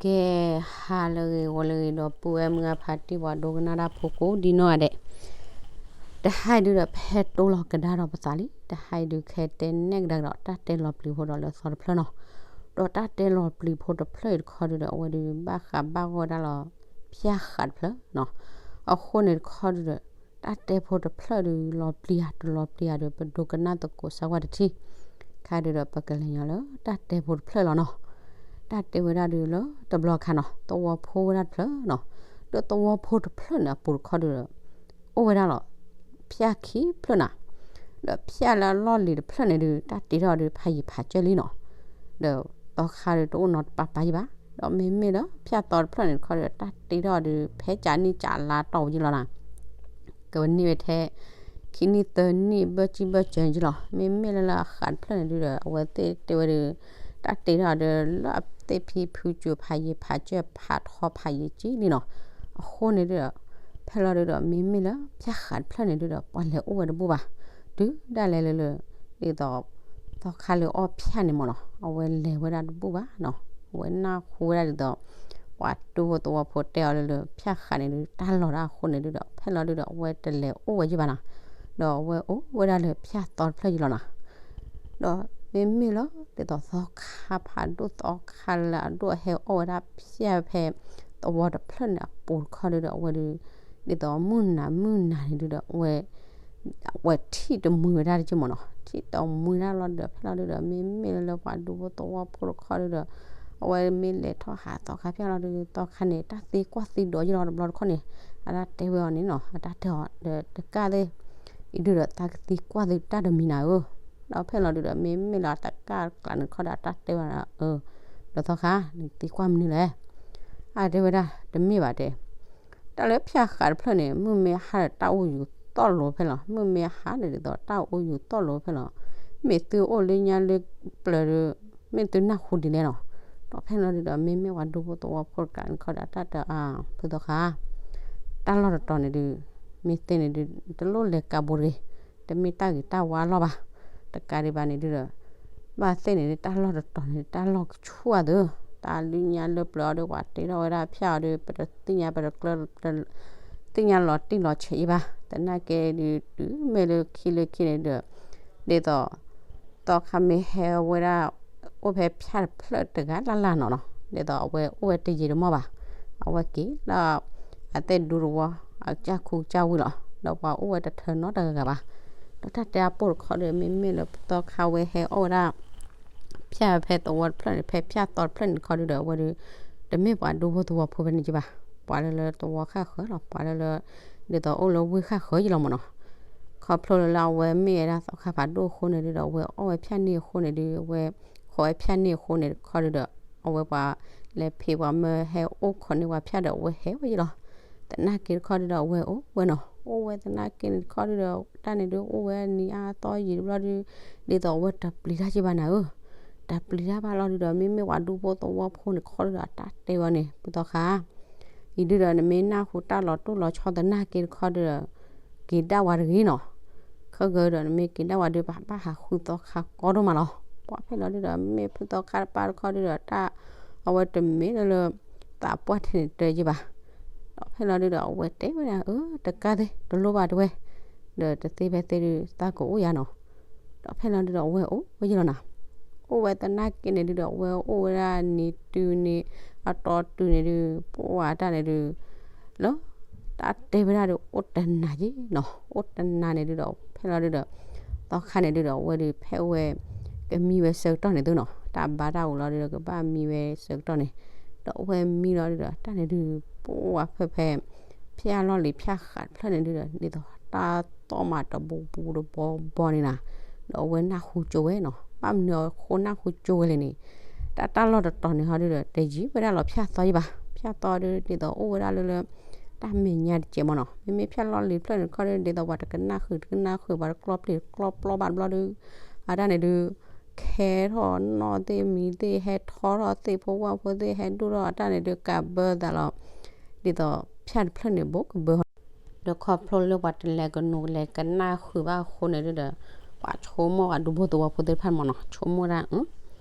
ကဲ, ဟါလၢအဂ့ၤ ဂီၤလၢအဂ့ၤ ဒီပုၢ်ဝဲၢ်မုၢ်အဖါတံၢ် ပှၤဒိကနၣ်တၢ်ဖိကိးဒ်နီၢ်ဂၤဒဲး, တဟါအံၤဒုဒီး ဖဲတိလီၤကဒါဒီးပသးလံ, တဟါအံၤဒုခဲတဲနဲၣ်ကဒါကဒီး တၢ်တဲလီၤပျံၤဖိဒီးလၢသီတဖျၢၣ်နီၤ. ဒီးတၢ်တဲလီၤပျံၤဖိတဖျၢၣ်အံၤတခီဒုဒီး အဝဲဒုဘၣ်ဃးဘၣ်ဂီၢ်ဝဲဒၣ်လီၤ ဖၠၣ်ဃးတဖျၢၣ်နီၤ. အဃိန့ၣ်တခီဒုဒီး တၢ်တဲဖိတဖျၢၣ်ဒု လီၤပျံၤဧါတလီၤပျံၤဧါဒု ပဒိကနၣ်သကိးစၢ်ကွၢ်တထံၣ်, ခါဒုဒီး ပကလဲၤညီလၢတၢ်တဲဖိတဖျၢၣ်လီၤနီၤ. တၢ်တဲဝဲဒၣ်ဒုလၢတဘျီခါနီၤ သဝီဖိဝဲဒၣ်တဖျၢၣ်နီၤ. ဒီးသဝီဖိတဖျၢၣ်န့ၣ်အပူၤတခီဒုဒီး အိၣ်ဝဲဒၣ်လီၤ ဖၠၣ်ခံဖျၢၣ်နၤ, ဒီးဖၠၣ်လၢအလီၢ်လံၤတဖျၢၣ်န့ၣ်ဒု တၢ်တ့ထီၣ်ဒု ဖးယံၤဖးစၢၢ်လံနီၤ. ဒီးသီခါဒုတအိၣ်နီတပၤပၤယံၤဘၣ်, ဒီးမ့မ့ၢ်လၢဖၠၣ်သီတဖျၢၣ်န့ၣ်တခီဒု တၢ်တ့ထီၣ်ဒု ဖဲကးနံၣ်ကးလါတီၢ်ဝဲယံၤလီၤနၤ. ကဝဲန့ၢ်ဝဲထဲ ခံနံၣ်သၢနံၣ်ဘၢၣ်စံၣ်ဘၢၣ်စၢၤန့ၣ်ယံၤလီၤ. မ့မ့ၢ်လၢလၢအဃးတဖျၢၣ်န့ၣ်ဒုဒီး အဝဲသ့ၣ်တဲဝဲဒု တၢ်တ့ထီၣ်ဒု လၢအသ့ၣ်ဖံဖုကၠိဖးယံၤဖးစၢၢ်ဖးထီဖးယံၤကံလံနီၤ. အဃိန့ၣ်ဒုဒီး ဖဲလီၤဒုဒီး မ့မ့ၢ်လၢဖၠၣ်ဃးတဖျၢၣ်န့ၣ်ဒုဒီး ပှၤလဲၤအိၣ်ဝဲတဘူၣ်ဘၣ်, တုၤဒၣ်လဲာ်လၢလၢ ဒ်သိး သီခါလၢအီၣ်ဖၠၣ်န့ၣ်မ့ၢ်နီၤ အဝဲလဲၤဝဲဒၣ်တဘူၣ်ဘၣ်နီၤ. အဝဲနၢ်ဟူဝဲဒၣ်ဒ်သိး ပှၤဒူဖိသဝီဖိတဲအီၤလၢလၢ ဖၠၣ်ဃးန့ၣ်ဒု တၢ်လီၤတၢ်အဃိန့ၣ်ဒုဒီး ဖဲလီၤဒုဒီး အဝဲတလဲၤအိၣ်ဝဲယံၤဘၣ်နီၤ. ဒီးအဝဲအိၣ်ဝဲဒၣ်လၢဖၠၣ်သီတဖျၢၣ်ယံၤလီၤနီၤ. ဒီးမ့မ့ၢ်လၢ ဒ်သိးသီခါဖးဒိၣ် သီခါလၢအဒိၣ်အဟဲအီၣ်ဝဲဒၣ်ဖၠၣ်ဖဲ သဝီတဖျၢၣ်န့ၣ်အပူၤတခီဒုဒီး အဝဲဒု ဒ်သိးမုၢ်နၤမုၢ်နၤန့ၣ်ဒုဒီး အဝဲ အဝဲထံၣ်တမှံဝဲဒၣ်တက့ၢ်မ့ၢ်နီၤ. ထံၣ်တမှံဒၣ်လီၤဒုဒီး ဖဲလီၤဒုဒီး မ့မ့ၢ်လၢပှၤဒူဖိသဝီဖိတခီဒုဒီး အဝဲမ့ၢ်လဲၤထီၣ်ဟးသီခါဖၠၣ်လီၤဒု သီခါန့ၣ် တၢ်သံကွၢ်သံဒိးယံၤလီၤတဘျီတခီန့ၣ် အတၢ်တဲဝဲအီၤန့ၣ်နီၤ အတၢ်တဲအီၤဒီး တကၣ်သ့ၣ် အံၤဒုဒီး တၢ်ကသံကွၢ်သုတၢ်တမံၤနၤဧၢ. ဒီးဖဲလီၤဒုဒီး မ့မ့ၢ်လၢတကၣ်ကျးန့ၣ်တခီဒီး အတၢ်တဲဝဲဒၣ် အၢ ဒီးသီခါ နကသံကွၢ်မနုၤလဲၣ်. အတဲဝဲဒၣ် တမ့ၢ်ဘၣ်တဲ တၢ်လၢဖၠၣ်ဃးတဖျၢၣ်န့ၣ် မုၢ်မ့ၢ်ဟါဒီးတၢ်အိၣ်ယူၤသီၣ်လိၤဖဲလီၤ. မုၢ်မ့ၢ်ဟါန့ၣ်ဒ်သိးတၢ်အိၣ်ယူၤသီၣ်လိၤဖဲလီၤ. မ့ၢ်သုအိၣ်လၢညါလၢပျၢၤဒီး မ့ၢ်သုနၢ်ဟူဒ်လဲၣ်နီၤ. ဒီးဖဲလီၤဒုဒီး မ့မ့ၢ်ပှၤဒူဖိသဝီဖိတကးန့ၣ်တခီဒီး အတၢ်တဲအါ ဖုသီခါ တၢ်လီၢ်တတီၤန့ၣ်ဒု မ့ၢ်သ့န့ၣ်ဒု တလိၣ်လဲၤကးဘိတဂ့ၤ, တမ့ၢ်တၢ်ဂ့ၤတၢ်ဝါလီၢ်ဘၣ်. တကးဒံးဘၣ်န့ၣ်ဒုဒီး ဘၣ်သ့ၣ်န့ၣ်ဒု တၢ်လီၢ်တတီၤန့ၣ် တၢ်လီၢ်ကဆူၣ်အသး, တၢ်လၢညါလၢပျၢၤအီၤဒီး ပှၤတ့ထီၣ်ဝဲဒၣ်ဖၠၣ်အီၤဒီး ပတသ့ၣ်ညါ ပတကျၢၤ သ့ၣ်ညါလီၤတံၢ်လီၤဆဲးအံၤဘၣ်. သနာ်က့ဒု တုၤမ့ၢ်လၢခံလၢခံန့ၣ်ဒီး ဒ်သိး သီခါမ့ၢ်ဟဲဝဲဒၣ် အိၣ်ဖဲဖၠၣ်တဖျၢၣ်တဂၤလၢ်လၢ်နီၤနီၤ, ဒ်သိးအဝဲအိၣ်ဝဲတယံာ်တမီၢ်ဘၣ်, အဝဲက့ၤလၢ အသ့ၣ်ဒူတဝီ အကစၢ်ခူကစၢ်ဝံၤလီၤ, ဒီးပှၤအိၣ်ဝဲတထၢနီတဂၤဂၤဘၣ်. ဒီးတၢ်တဲအပိၢ်တခီဒီး မ့မ့ၢ်လၢသီခါဝဲဟဲအီၣ်ဝဲဒၣ် ဖၠၣ်ဖဲသဝီတဖျၢၣ်န့ၣ် ဖဲဖၠၣ်သီတဖျၢၣ်န့ၣ်တခီဒုဒီး အဝဲဒု တမ့ၢ်ပှၤဒူဖိသဝီဖိဖဲန့ၣ်က့ဘၣ်, ပှၤလၢလၢသဝီဃၣ်ဃၢၤလီၤ, ပှၤလၢလၢ ဒ်သိးအိၣ်လၢဝ့ၢ်ဃၣ်ဃၢၤယံၤလီၤမ့ၢ်နီၤ. ခီဖျိလၢလၢအဝဲမ့ၢ်ဝဲဒၣ်သီခါဖးဒိၣ်အဃိန့ၣ်ဒုဒီး အဝဲအီၣ်ဝဲဖၠၣ်န့ၢ်အဃိန့ၣ်ဒု အဝဲ ခိးဝဲဖၠၣ်န့ၢ်အဃိန့ၣ်တခီဒုဒီး အဝဲပှၤလဲၤဖံးပှၤမၢဟဲအိၣ်ခိးန့ၢ်ပှၤဖၠၣ်ဒီး အဝဲဟဲဝဲယံၤလီၤ. သနာ်က့တခီဒုဒီး အဝဲအိၣ်ဝဲနီၤ, အိၣ်ဝဲသနာ်က့န့ၣ်တခီဒုဒီး တၢ်န့ၣ်ဒုအိၣ်ဝဲနံၤအါသီယံာ်တဘျီဒု ဒ်သိးအဝဲတပျံၤတၢ်က့ဘၣ်နၤဧၢ, တပျံၤတၢ်ဘၣ်လီၤဒုဒီး မ့မ့ၢ်ပှၤဒူဖိသဝီဖိန့ၣ်တခီဒုဒီး အတၢ်တဲဝဲန့ၣ် ဖုသီခါ အံၤဒုဒီး နမ့ၢ်နၢ်ဟူတၢ်လီၤတိၢ်လီၤဆီသနာ်က့တခီဒုဒီး က့ၤဒၣ်ဝဲတဂ့ၤနီၤ. ခဲကဒီး နမ့ၢ်က့ၤဒၣ်ဝဲဒု ပဘၣ်ဟးဃုသီခါကီဒိၣ်မးလီၤ. ပှၤဖဲလီၤဒုဒီး မ့ၢ်ဖုသီခါတပၢ်တခီဒုဒီး တၢ် အဝဲတမ့ၢ်လၢလၢ သးပှၢ်ထဲန့ၣ်တၢ်က့ဘၣ်. ဒီးဖဲလီၤဒုဒီး အဝဲတဲဝဲဒၣ် အၢ တကးသ့ တလိၣ်ဘၣ်တဲဝဲ, ဒီးတသ့ဖဲသ့ဒု သးကအိၣ်ယၤနီၤ. ဒီးဖဲလီၤဒုဒီး အဝဲအိၣ်ဝဲယံၤလီၤနၤ. အိၣ်ဝဲသနာ်က့န့ၣ်ဒုဒီး အဝဲအိၣ်ဝဲဒၣ်နံၤတုၤန့ၣ် အတီတုၤန့ၣ်ဒု ပှၤတၢ်န့ၣ်ဒု လၢ တၢ်တဲဝဲဒၣ်ဒု အိၣ်တနၤက့နီၤ, အိၣ်တနၤန့ၣ်ဒုဒီး ဖဲလီၤဒုဒီး သီခါန့ၣ်ဒုဒီး အဝဲဒု ဖဲအဝဲ ကမံဝဲဆၢကတီၢ်န့ၣ်သုနီၤ, တၢ်ဘါတၢ်အိၣ်လီၤဒုဒီး ကဘၣ်မံဝဲဆၢကတီၢ်န့ၣ်, ဒီးအဝဲမံလီၤဒုဒီး တၢ်န့ၣ်ဒု ပှၤဖဲဖဲ ဖၠၣ်လီၢ်လံၤဖၠၣ်ဃးတဖျၢၣ်န့ၣ်ဒုဒီး ဒ်သိးတၢ်သီၣ်မးတဘိဘူးတဘိဘီန့ၣ်နၤ, ဒီးအဝဲနၢ်ဟူကၠိဝဲနီၤ, ဘၣ်မနုၤအဃိနၢ်ဟူကၠိဝဲလဲၣ်န့ၣ်, တၢ်တၢ်လီၢ်တတီၤန့ၣ်ဟီဒုဒီး တယံာ်ဝဲဒၣ်လီၤဖၠၣ်သီယံၤဘၣ်, ဖၠၣ်သီဒု ဒ်သိးအိၣ်ဝဲဒၣ်လၢလၢ တၢ်မဲာ်ညါတကဲးမ့ၢ်နီၤ, မ့မ့ၢ်ဖၠၣ်လီၢ်လံၤဖျၢၣ်န့ၣ်တခီဒု ဒ်သိးပှၤတကနၣ်ဃုာ်တကနၣ်ဃုာ် ပှၤတကျီပျံၤတကျီပျီဘၣ်တဘျီဒု အတၢ်န့ၣ်ဒု ခဲထီၣ်နီၢ်သ့ၣ်မံၤသ့ၣ် ဟဲထီထီၣ်သ့ၣ်ဖိဝၣ်ဖိသ့ၣ် ဟဲဒိၣ်ထီၣ်အတၢ်န့ၣ်ဒု ကးဘၢသးလီၤ, ဒ်သိးဖၠၣ်တဖျၢၣ်န့ၣ် ဘိးကဘၢဟီ, ဒီးခီဖျိလၢပှၤတလဲၤကနူၤလဲၤကနၣ်ဃုာ်ဘၣ်အဃိန့ၣ်ဒုဒီး ပှၤဆိကမိၣ်ပှၤဒူဖိသဝီဖိသ့ၣ်တဖၣ်မ့ၢ်နီၤ, ဆိကမိၣ်ဒၣ်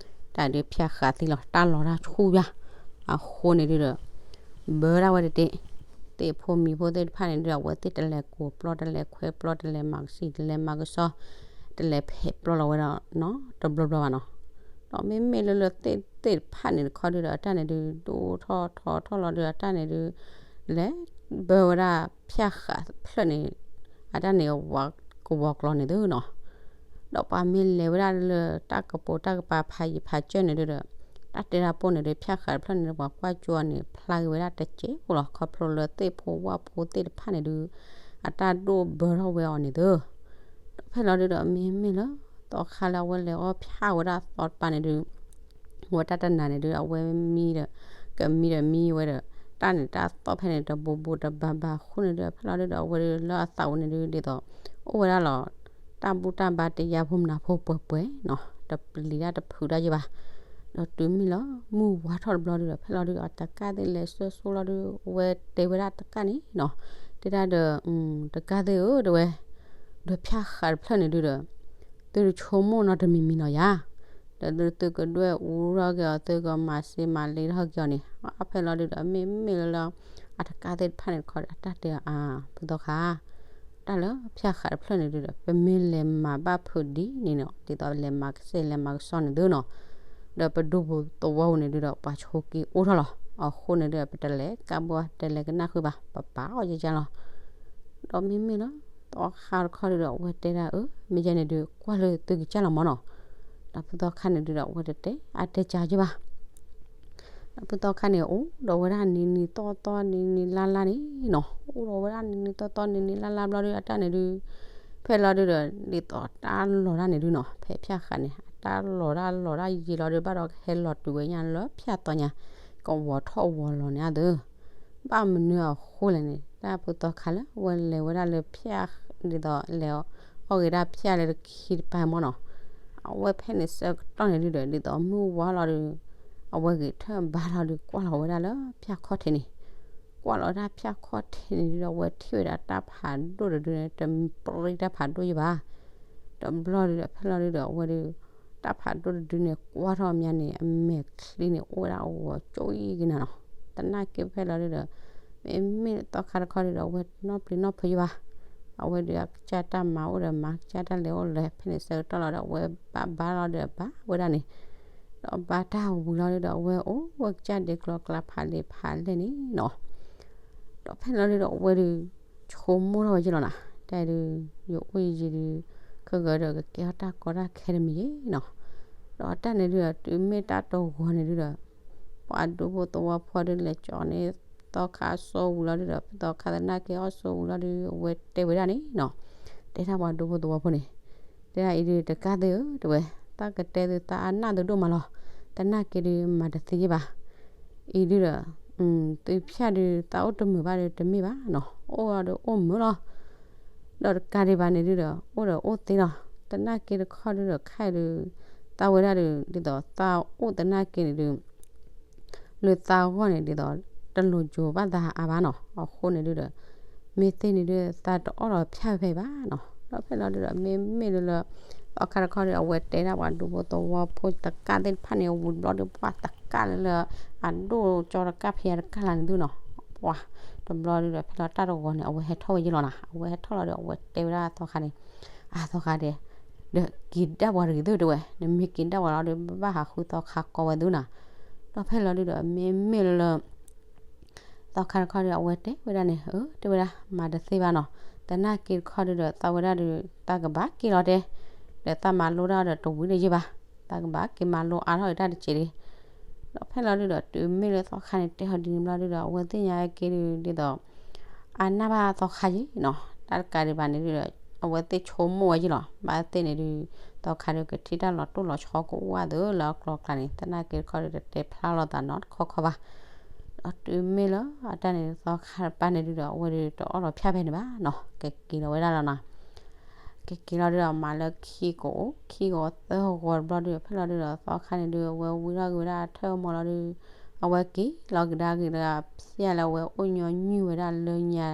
တၢ်ဒုးဖၠၣ်ဃးသံလီၤ တၢ်လီၤတၢ်ဆူၣ်ယၤ အဃိန့ၣ်ဒုဒီး ဘၢဒၣ်ဝဲတသ့, သ့ၣ်ဖိမံၤဖိသ့ၣ်တဖၣ်န့ၣ်ဒုဒီး အဝဲသ့ၣ်တလဲၤကိးပျီ တလဲၤခွဲပျီ တလဲၤမၤကစံၣ် တလဲၤမၤကစီၣ် တလဲၤဖဲးပျီလီၤဝဲဒီးနီတဘျီဘျီဘၣ်နီၤ. ဒီးမ့မ့ၢ်လၢလၢသ့ၣ်သ့ၣ်တဖၣ်န့ၣ်တခီဒုဒီး အတၢ်န့ၣ်ဒု ဒိၣ်ထီၣ်ထီထီၣ်လီၤဒုဒီး အတၢ်န့ၣ်ဒု လဲၤဘၢဝဲဒၣ်ဖၠၣ်ဃးတဖျၢၣ်န့ၣ် အတၢ်န့ၣ်ဝးကဝီၤကျီၤန့ၣ်သုနီၤ. ဒီးပှၤမ့ၢ်လဲၤဝဲဒၣ်လၢတၢ်ကပိာ်တၢ်ကပၤဖးယံၤဖးစၢၢ်န့ၣ်ဒုဒီး တၢ်တဲတၢ်ပိၢ်န့ၣ်ဒု ဖၠၣ်ဃးတဖျၢၣ်န့ၣ်ဒု ပှၤကွၢ်ကၠိန့ၣ် ဖျါဂ့ၤဝဲဒၣ်တစဲးဖိလီၤ ခီဖျိလၢသ့ၣ်ဖိဝၣ်ဖိသ့ၣ်တဖၣ်န့ၣ်ဒု အတၢ်ဒိၣ်ဘၢထီၣ်ဝဲအီၤန့ၣ်သု. ဒီးဖဲလီၤဒုဒီး မ့မ့ၢ်လၢ သီခါလၢအဝဲလဲၤအီၣ်ဖၠၣ်ဝဲဒၣ်သီတပၤန့ၣ်ဒု ဝဲတၢ်တနၤန့ၣ်ဒု အဝဲမံဒီး ကမံဒီးမံဝဲဒီး တၢ်န့ၣ်တၢ်သီၣ်ဖဲန့ၣ် တဘိဘိတဘၣ်ဘၣ်အဃိန့ၣ်ဒု ဖဲလီၤဒုဒီး အဝဲဒုလၢအသးဝဲန့ၣ်ဒု ဒ်သိး အိၣ်ဝဲဒၣ်လီၤ တၢ်ဘူၣ်တၢ်ဘါတယါဖိမနၤဖိပှဲၤပှဲၤနီၤ တပျံၤတၢ်တဖုးတၢ်ယဘၣ်. ဒီးတုၤမ့ၢ်လၢ မုၢ်ဝါထီၣ်တဘျီဒုဒီး ဖဲလီၤဒုဒီး အတကၢ်သ့ၣ်လဲၤဆှၢဆှိလီၤဒု အဝဲတဲဝဲဒၣ်တကၢ်န့ၣ်နီၤ တဲဒၣ်ဒီး တကၢ်သ့ၣ်ဧၢ တဲဝဲ ဒီးဖၠၣ်ဃးတဖျၢၣ်န့ၣ်ဒုဒီး သုတဆိကမိၣ်နီတမံၤမံၤနီၤယၤ, ဒီးသုကဒွဲၣ်အူထီၣ်က့ၤအီၤ သုကမၤစ့မၤလ့ထီၣ်က့ၤအီၤန့ၣ် အဖဲလီၤဒုဒီး မ့မ့ၢ်လၢလၢ အတကၢ်သ့ၣ်တဖၣ်န့ၣ်တခီ အတၢ်တဲအီၤ အါ ဖုသီခါ တၢ်လၢဖၠၣ်ဃးတဖျၢၣ်န့ၣ်ဒုဒီး ပမ့ၢ်လဲၤမၤဘၣ်ဖုးဒ်န့ၣ်နီၤ ဒ်သိးလဲၤမၤကစဲလဲၤမၤကစီၣ်န့ၣ်သုနီၤ, ဒီးပဒူပူၤသဝီပူၤန့ၣ်ဒုဒီး ပှၤဆိးက့အိၣ်ထီၣ်လီၤ. အဃိန့ၣ်ဒုဒီး ပတလဲၤကးဘၣ် တလဲၤကနၣ်ဃုာ်ဘၣ် ပပာ်အီၣ်ယကၢ်လီၤ. ဒီးမ့မ့ၢ်လၢ သီခါတခီဒုဒီး အဝဲတဲဒၣ်အၢ မ့ၢ်ယဲန့ၣ်ဒု ကွၢ်လၢသုကစၢ်လီၤမၢ်နီၤ. ဒီးဖုသီခါန့ၣ်ဒုဒီး အဝဲတတဲ အတဲကၢ်က့ဘၣ် ဒီးဖုသီခါန့ၣ် အိၣ်ဒီးဝဲဒၣ်နံၤနံၤသီသီနံၤနံၤလါလါန့ၣ်နီၤ အိၣ်ဒီးဝဲဒၣ်နံၤနံၤသီသီနံၤနံၤလါလါဘျီဒု အတၢ်န့ၣ်ဒု ဖဲလီၤဒုဒီး ဒ်သိးတၢ်လီၤတၢ်န့ၣ်ဒုနီၤ ဖဲဖၠၣ်ဃးန့ၣ် အတၢ်လီၤတၢ်လီၤတၢ်ယံာ်လီၤဒု ဘၣ်ဒီးကဟဲလီၤတုၤဝဲညါလၢဖၠၣ်သီညါ ကဝီၤထီၣ်ဝီၤလီၤန့ၣ်အသု ဘၣ်မနုၤအဃိလဲၣ်န့ၣ် တၢ်ဖုသီခါလၢအဝဲလဲၤဝဲဒၣ်လၢဖၠၣ် ဒ်သိးလဲၤအီၣ်ဂ့ၤဒၣ်ဖၠၣ်လၢတခံတပၤမၢ်နီၤ, အဝဲဖဲန့ၣ်ဆၢကတီၢ်န့ၣ်ဒုဒီး ဒ်သိးမုၢ်ဝါလီၤဒု အဝဲဂဲၤထၢၣ်ဘါလီၤဒု ကွၢ်လီၤဝဲဒၣ်လၢဖၠၣ်ခီၣ်ထံးန့ၣ်, ကွၢ်လီၤဝဲဒၣ်ဖၠၣ်ခီၣ်ထံးန့ၣ်ဒုဒီး အဝဲထံၣ်ဝဲဒၣ်တၢ်ဖးဒိၣ်တဒုန့ၣ် တပြံတၢ်ဖးဒိၣ်ယဘၣ် တဘျီဒုဒီး ဖဲလီၤဒုဒီး အဝဲဒု တၢ်ဖးဒိၣ်တဒုန့ၣ် ကွၢ်ထီၣ်မးန့ၣ် အမဲာ်ချံန့ၣ် အိၣ်ဝဲဒၣ်အဂီၤကၠိအံၤကနၤနီၤ, သနာ်က့ဖဲလီၤဒုဒီး မ့မ့ၢ်သီခါတခီဒုဒီး အဝဲတနီၣ်ပျံၤနီၣ်ဖုးယဘၣ်, အဝဲဒုအကစၢ်တၢ်မၤအိၣ်ဒီးမၤကစၢ်တၢ်လဲၤအိၣ်လဲၤ ဖဲန့ၣ်ဆၢကတီၢ်လီၤဒီး အဝဲဘၣ်ဘါလီၤဒုဒီးဘါဝဲဒၣ်န့ၣ်, ဒီးဘါတၢ်ဝံၤလီၤဒုဒီး အဝဲအိၣ်ဝဲကစၢ်ဒဲးကျီၤကျါဖးလဲၢ်ဖးလဲၢ်န့ၣ်နီၤ ဒီးဖဲလီၤဒုဒီး အဝဲဒု ဆိကမိၣ်ထီၣ်ဝဲက့လီၤနီၤ, တၢ်ဒု ယအိၣ်ယံၤဒု ခဲဂၢၢ်ဒီးကကဲထီၣ်တၢ်ကီတၢ်ခဲတမံၤယဲနီၤ, ဒီးတၢ်န့ၣ်ဒုဒီး တုၤမ့ၢ်တၢ်တဂီၤန့ၣ်ဒုဒီး ပှၤဒူဖိသဝီဖိဒုလဲၤကၠီန့ၢ်သီခါအစိဝံၤလီၤဒုဒီး ဖုသီခါသနာ်က့အီၣ်စိဝံၤလီၤဒု အဝဲတဲဝဲဒၣ်န့ၣ်နီၤ, တဲဒၣ်ပှၤဒူဖိသဝီဖိန့ၣ် တဲဒၣ်အံၤဒုတကၢ်သ့ၣ်ဧၢ တဲဝဲ, သးကတဲသုသးအနၢ်သုဒိၣ်မးလီၤ, သနာ်က့ဒုမၤတသ့ယဲဘၣ်, အံၤဒုဒီး သုဖၠၣ်ဒု သးအိၣ်တမုာ်ဘၣ်ဒုတမ့ၢ်ဘၣ်နီၤ, အိၣ်ဒီးအိၣ်မုာ်လီၤ, ဒီးတကးဒံးဘၣ်န့ၣ်ဒုဒီး အိၣ်ဒီးအိၣ်သ့လီၤ, သနာ်က့တခီဒုဒီးခဲအံၤဒု သးဝဲဒၣ်ဒု ဒ်သိးသးအိၣ်သနာ်က့န့ၣ်ဒု လၢသးဂီၢ်န့ၣ်ဒ်သိး တလိၤကိၤဘၣ်သးအါဘၣ်နီၤ, အဃိန့ၣ်ဒုဒီး မ့ၢ်သ့ၣ်န့ၣ်ဒု သးတအီၣ်လီၤဖၠၣ်ဖဲဘၣ်နီၤ, ဒီးဖဲလီၤဒုဒီး မ့မ့ၢ်လၢလၢ သီခါတခီဒု အဝဲတဲဒၣ်ပှၤဒူဖိသဝီဖိတကၢ်သ့ၣ်တဖၣ်န့ၣ် ဝံၤတဘျီဒု ပှၤတကၢ်လၢလၢ အဒိၣ်ကၠီတကၢ်ဖဲအတကၢ်လၢန့ၣ်သုနီၤ, ပှၤတဘျီဒုဒီး ဖဲလီၤတၢ်တဂီၤန့ၣ် အဝဲဟဲထီၣ်ဝဲယဲလီၤနီၤ, အဝဲဟဲထီၣ်လီၤဒီး အဝဲတဲဝဲဒၣ်သီခါန့ၣ်, အသီခါဒဲး ဒီးက့ၤဒၣ်ပှၤတဂ့ၤသုတဲဝဲ, နမ့ၢ်က့ၤဒၣ်ပှၤလီၤဒီး ဘၣ်ဟးဃုသီခါကိးဝဲသုနီၤ, ဒီးဖဲလီၤဒုဒီး မ့မ့ၢ်လၢလၢ သီခါတခီဒု အဝဲတဲဝဲဒၣ်န့ၣ် အၢ တဲဝဲဒၣ် မၤတသ့ဘၣ်နီၤ, သနာ်က့တခီဒုဒီး သးဝဲဒၣ်ဒု သးကဘၣ်က့ၤလီၤတဲ, ဒီးသးမၤလိတၢ်ဒီးတဝံၤဒီးယဲဘၣ်, သးကဘၣ်က့ၤမၤလိအါထီၣ်အတၢ်တစဲးလံ, ဒီးဖဲလီၤဒုဒီး တုၤမ့ၢ်လၢသီခါန့ၣ် တဲဟီဒ်န့ၣ်ဘျီဒုဒီး အဝဲသ့ၣ်ညါက့ၤဒု ဒ်သိး အနၢ်ဘၣ်သီခါယဲနီၤ, တၢ်တကးဒံးဘၣ်န့ၣ်ဒုဒီး အဝဲသ့ၣ်ဆိကမိၣ်ဝဲယဲလီၤ, ဘၣ်သ့ၣ်န့ၣ်ဒု သီခါဒုကထံၣ်တၢ်လီၤတိၢ်လီၤဆီကအိၣ်ဝဲသုလၢအကျိၤအကျဲန့ၣ် သနာ်က့တခီဒု တတဲဖျါလီၤသးနီတခီခီဘၣ်, ဒီးတုၤမ့ၢ်လၢအတၢ်န့ၣ်သီခါတပၤန့ၣ်ဒုဒီး အဝဲဒုတအီၣ်လီၤဖၠၣ်ဖဲန့ၣ်ဘၣ်နီၤ, ကက့ၤလီၤဝဲဒၣ်လီၤနီၤ ကက့ၤလီၤဒုဒီး မၤလၢခံကအိၣ် ခံကအိၣ်သၢဂီၤတဘျီဒု ဖဲလီၤဒုဒီး သီခါန့ၣ်ဒု အဝဲဝံထီၣ်က့ၤဝဲဒၣ်အထၢၣ်မီၤလီၤဒု အဝဲက့ၤလီၤကဒါက့ၤတဂၤ ဖဲလၢအဝဲအိၣ်ညီနုၢ်ဝဲဒၣ်လၢညါ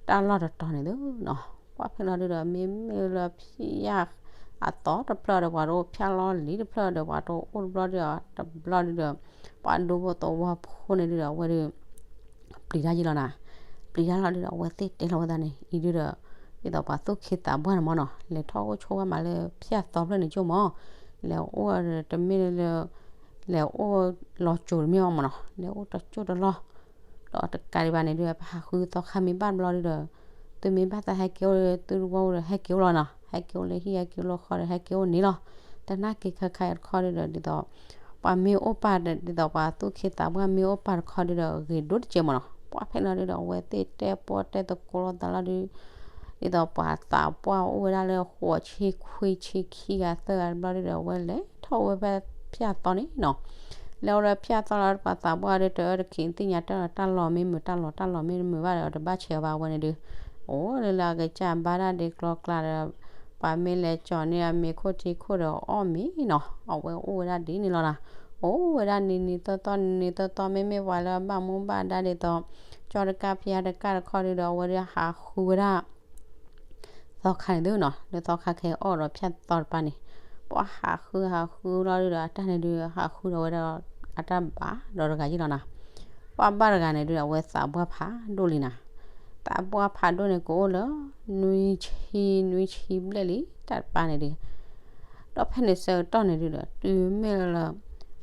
တၢ်လီၢ်တတီၤန့ၣ်သုနီၤ, ပှၤဖဲလီၤဒုဒီး မ့မ့ၢ်လၢဖဲယၣ် အသီတဖျၢၣ်ဒီးပှၤတအိၣ်, ဖၠၣ်လီၢ်လံၤတဖျၢၣ်ဒီးပှၤတအိၣ်တဘျီဒီး, တဘျီဒုဒီး ပှၤဒူဖိသဝီဖိန့ၣ်ဒုဒီး အဝဲဒုး ပျံၤတၢ်ယ့လီၤနၤ. ပျံၤတၢ်လီၤဒုဒီး အဝဲသ့ၣ်တဲလီၤဝဲသးန့ၣ် အံၤဒုဒီး ဒ်သိးပှၤသူၣ်က့သးပှၢ်န့ၣ်မၢ်နီၤ, လဲၤထီၣ်အိၣ်ဆိးဝဲမးလၢဖၠၣ်သီဖျၢၣ်န့ၣ်ကၠိမၢ်, လဲၤအိၣ်တမ့ၢ်လၢ လဲၤအိၣ်လီၤစိၤတမ့ၢ်ဘၣ်မၢ်နီၤ, လဲၤအိၣ်တစိၢ်တလီၢ် ဒီးတကးဒံးဘၣ်န့ၣ်ဒုး ပဟးဃုသီခါမ့ၢ်ဘၣ်တဘျီဒုဒီး သုမ့ၢ်ဘၣ်သးဟဲက့ၤအိၣ်လၢသုတဝီဒီး ဟဲက့ၤအိၣ်လီၤနီၤ, ဟဲက့ၤအိၣ်လၢဟံၣ်ဟဲက့ၤအိၣ်လၢဃီဒီး ဟဲက့ၤအိၣ်န့ၣ်လီၤ. တနာ်က့ၤခဲခါတခီဒုဒီး ဒ်သိး ပှၤမ့ၢ်အိၣ်ပာ် ဒ်သိးပှၤသူၣ်က့သးပှၢ်မ့ၢ်အိၣ်ပာ်တခီဒုဒီး ဂ့ၤဒိၣ်တကဲမၢ်နီၤ, ပှၤဖဲလီၤဒုဒီး အဝဲသ့ၣ်တဲပီၣ်တဲသကိးလိာ်သးလီၤဒု ဒ်သိးပှၤသးပှၢ်အိၣ်ဝဲဒၣ်လၢဃိးဆံခွံဆံခံဂၤသၢဂၤတဘျီဒုဒီး အဝဲလဲၤထီၣ်အိၣ်ဝဲဖဲဖၠၣ်သီန့ၣ်နီၤ, လဲၤအိၣ်လၢဖၠၣ်သီလီၤ ပှၤသးပှၢ်ဒုတအၢတခံးသ့ၣ်ညါတၢ်လီၤ, တၢ်လီၢ်မ့ၢ်မုာ်တၢ်လီၢ်, တၢ်လီၢ်မ့ၢ်တမုာ်ဘၣ်ဒီး တဘၣ်ဆဲးအီၤဘၣ်ဝဲန့ၣ်ဒုး အိၣ်လၢလၢအကစၢ်ဘါတၢ်ဒ့ကျီကျါဒီး ပှၤမ့ၢ်လဲၤကၠီၤန့ၢ်အမ့ၤခိၣ်ထံခိၣ်ဒီးအီၣ်မ့ၤနီၤ, အဝဲအိၣ်ဝဲဒၣ်ဒ်န့ၣ်လီၤနၤ, အိၣ်ဝဲဒၣ်နံၤနံၤသီသီ နံၤနံၤသီသီ မ့မ့ၢ်ပှၤလၢအဘၣ်မူဘၣ်ဒါဒ်သိး ကၠီတကၢ်ဖံးအါတကၢ်တခီဒုဒီး အဝဲဒုးဟးဃုဝဲဒၣ် သီခါန့ၣ်သုနီၤ, လၢသီခါခဲအံၤအီၣ်ဒီးဖၠၣ်သီတပၤန့ၣ်, ပှၤဟးဃုဟးဃုလီၤဒုဒီး အတၢ်န့ၣ်ဒုး ဟးဃုဒီးဝဲဒၣ် အတၢ်ဘၣ်ဒီးတဂၤယ့ၢ်လီၤနၤ, ပှၤဘၣ်တဂၤန့ၣ်ဒုး အဝဲသးပှၢ်ဖးဒိၣ်လံနၤ, သးပှၢ်ဖးဒိၣ်န့ၣ် ကအိၣ်လၢ နွံဆံ နွံဆံဘျဲၣ်လံ တၢ်တပၤန့ၣ်ဒုး ဒီးဖဲန့ၣ်ဆၢကတီၢ်န့ၣ်ဒုဒီး တုၤမ့ၢ်လၢ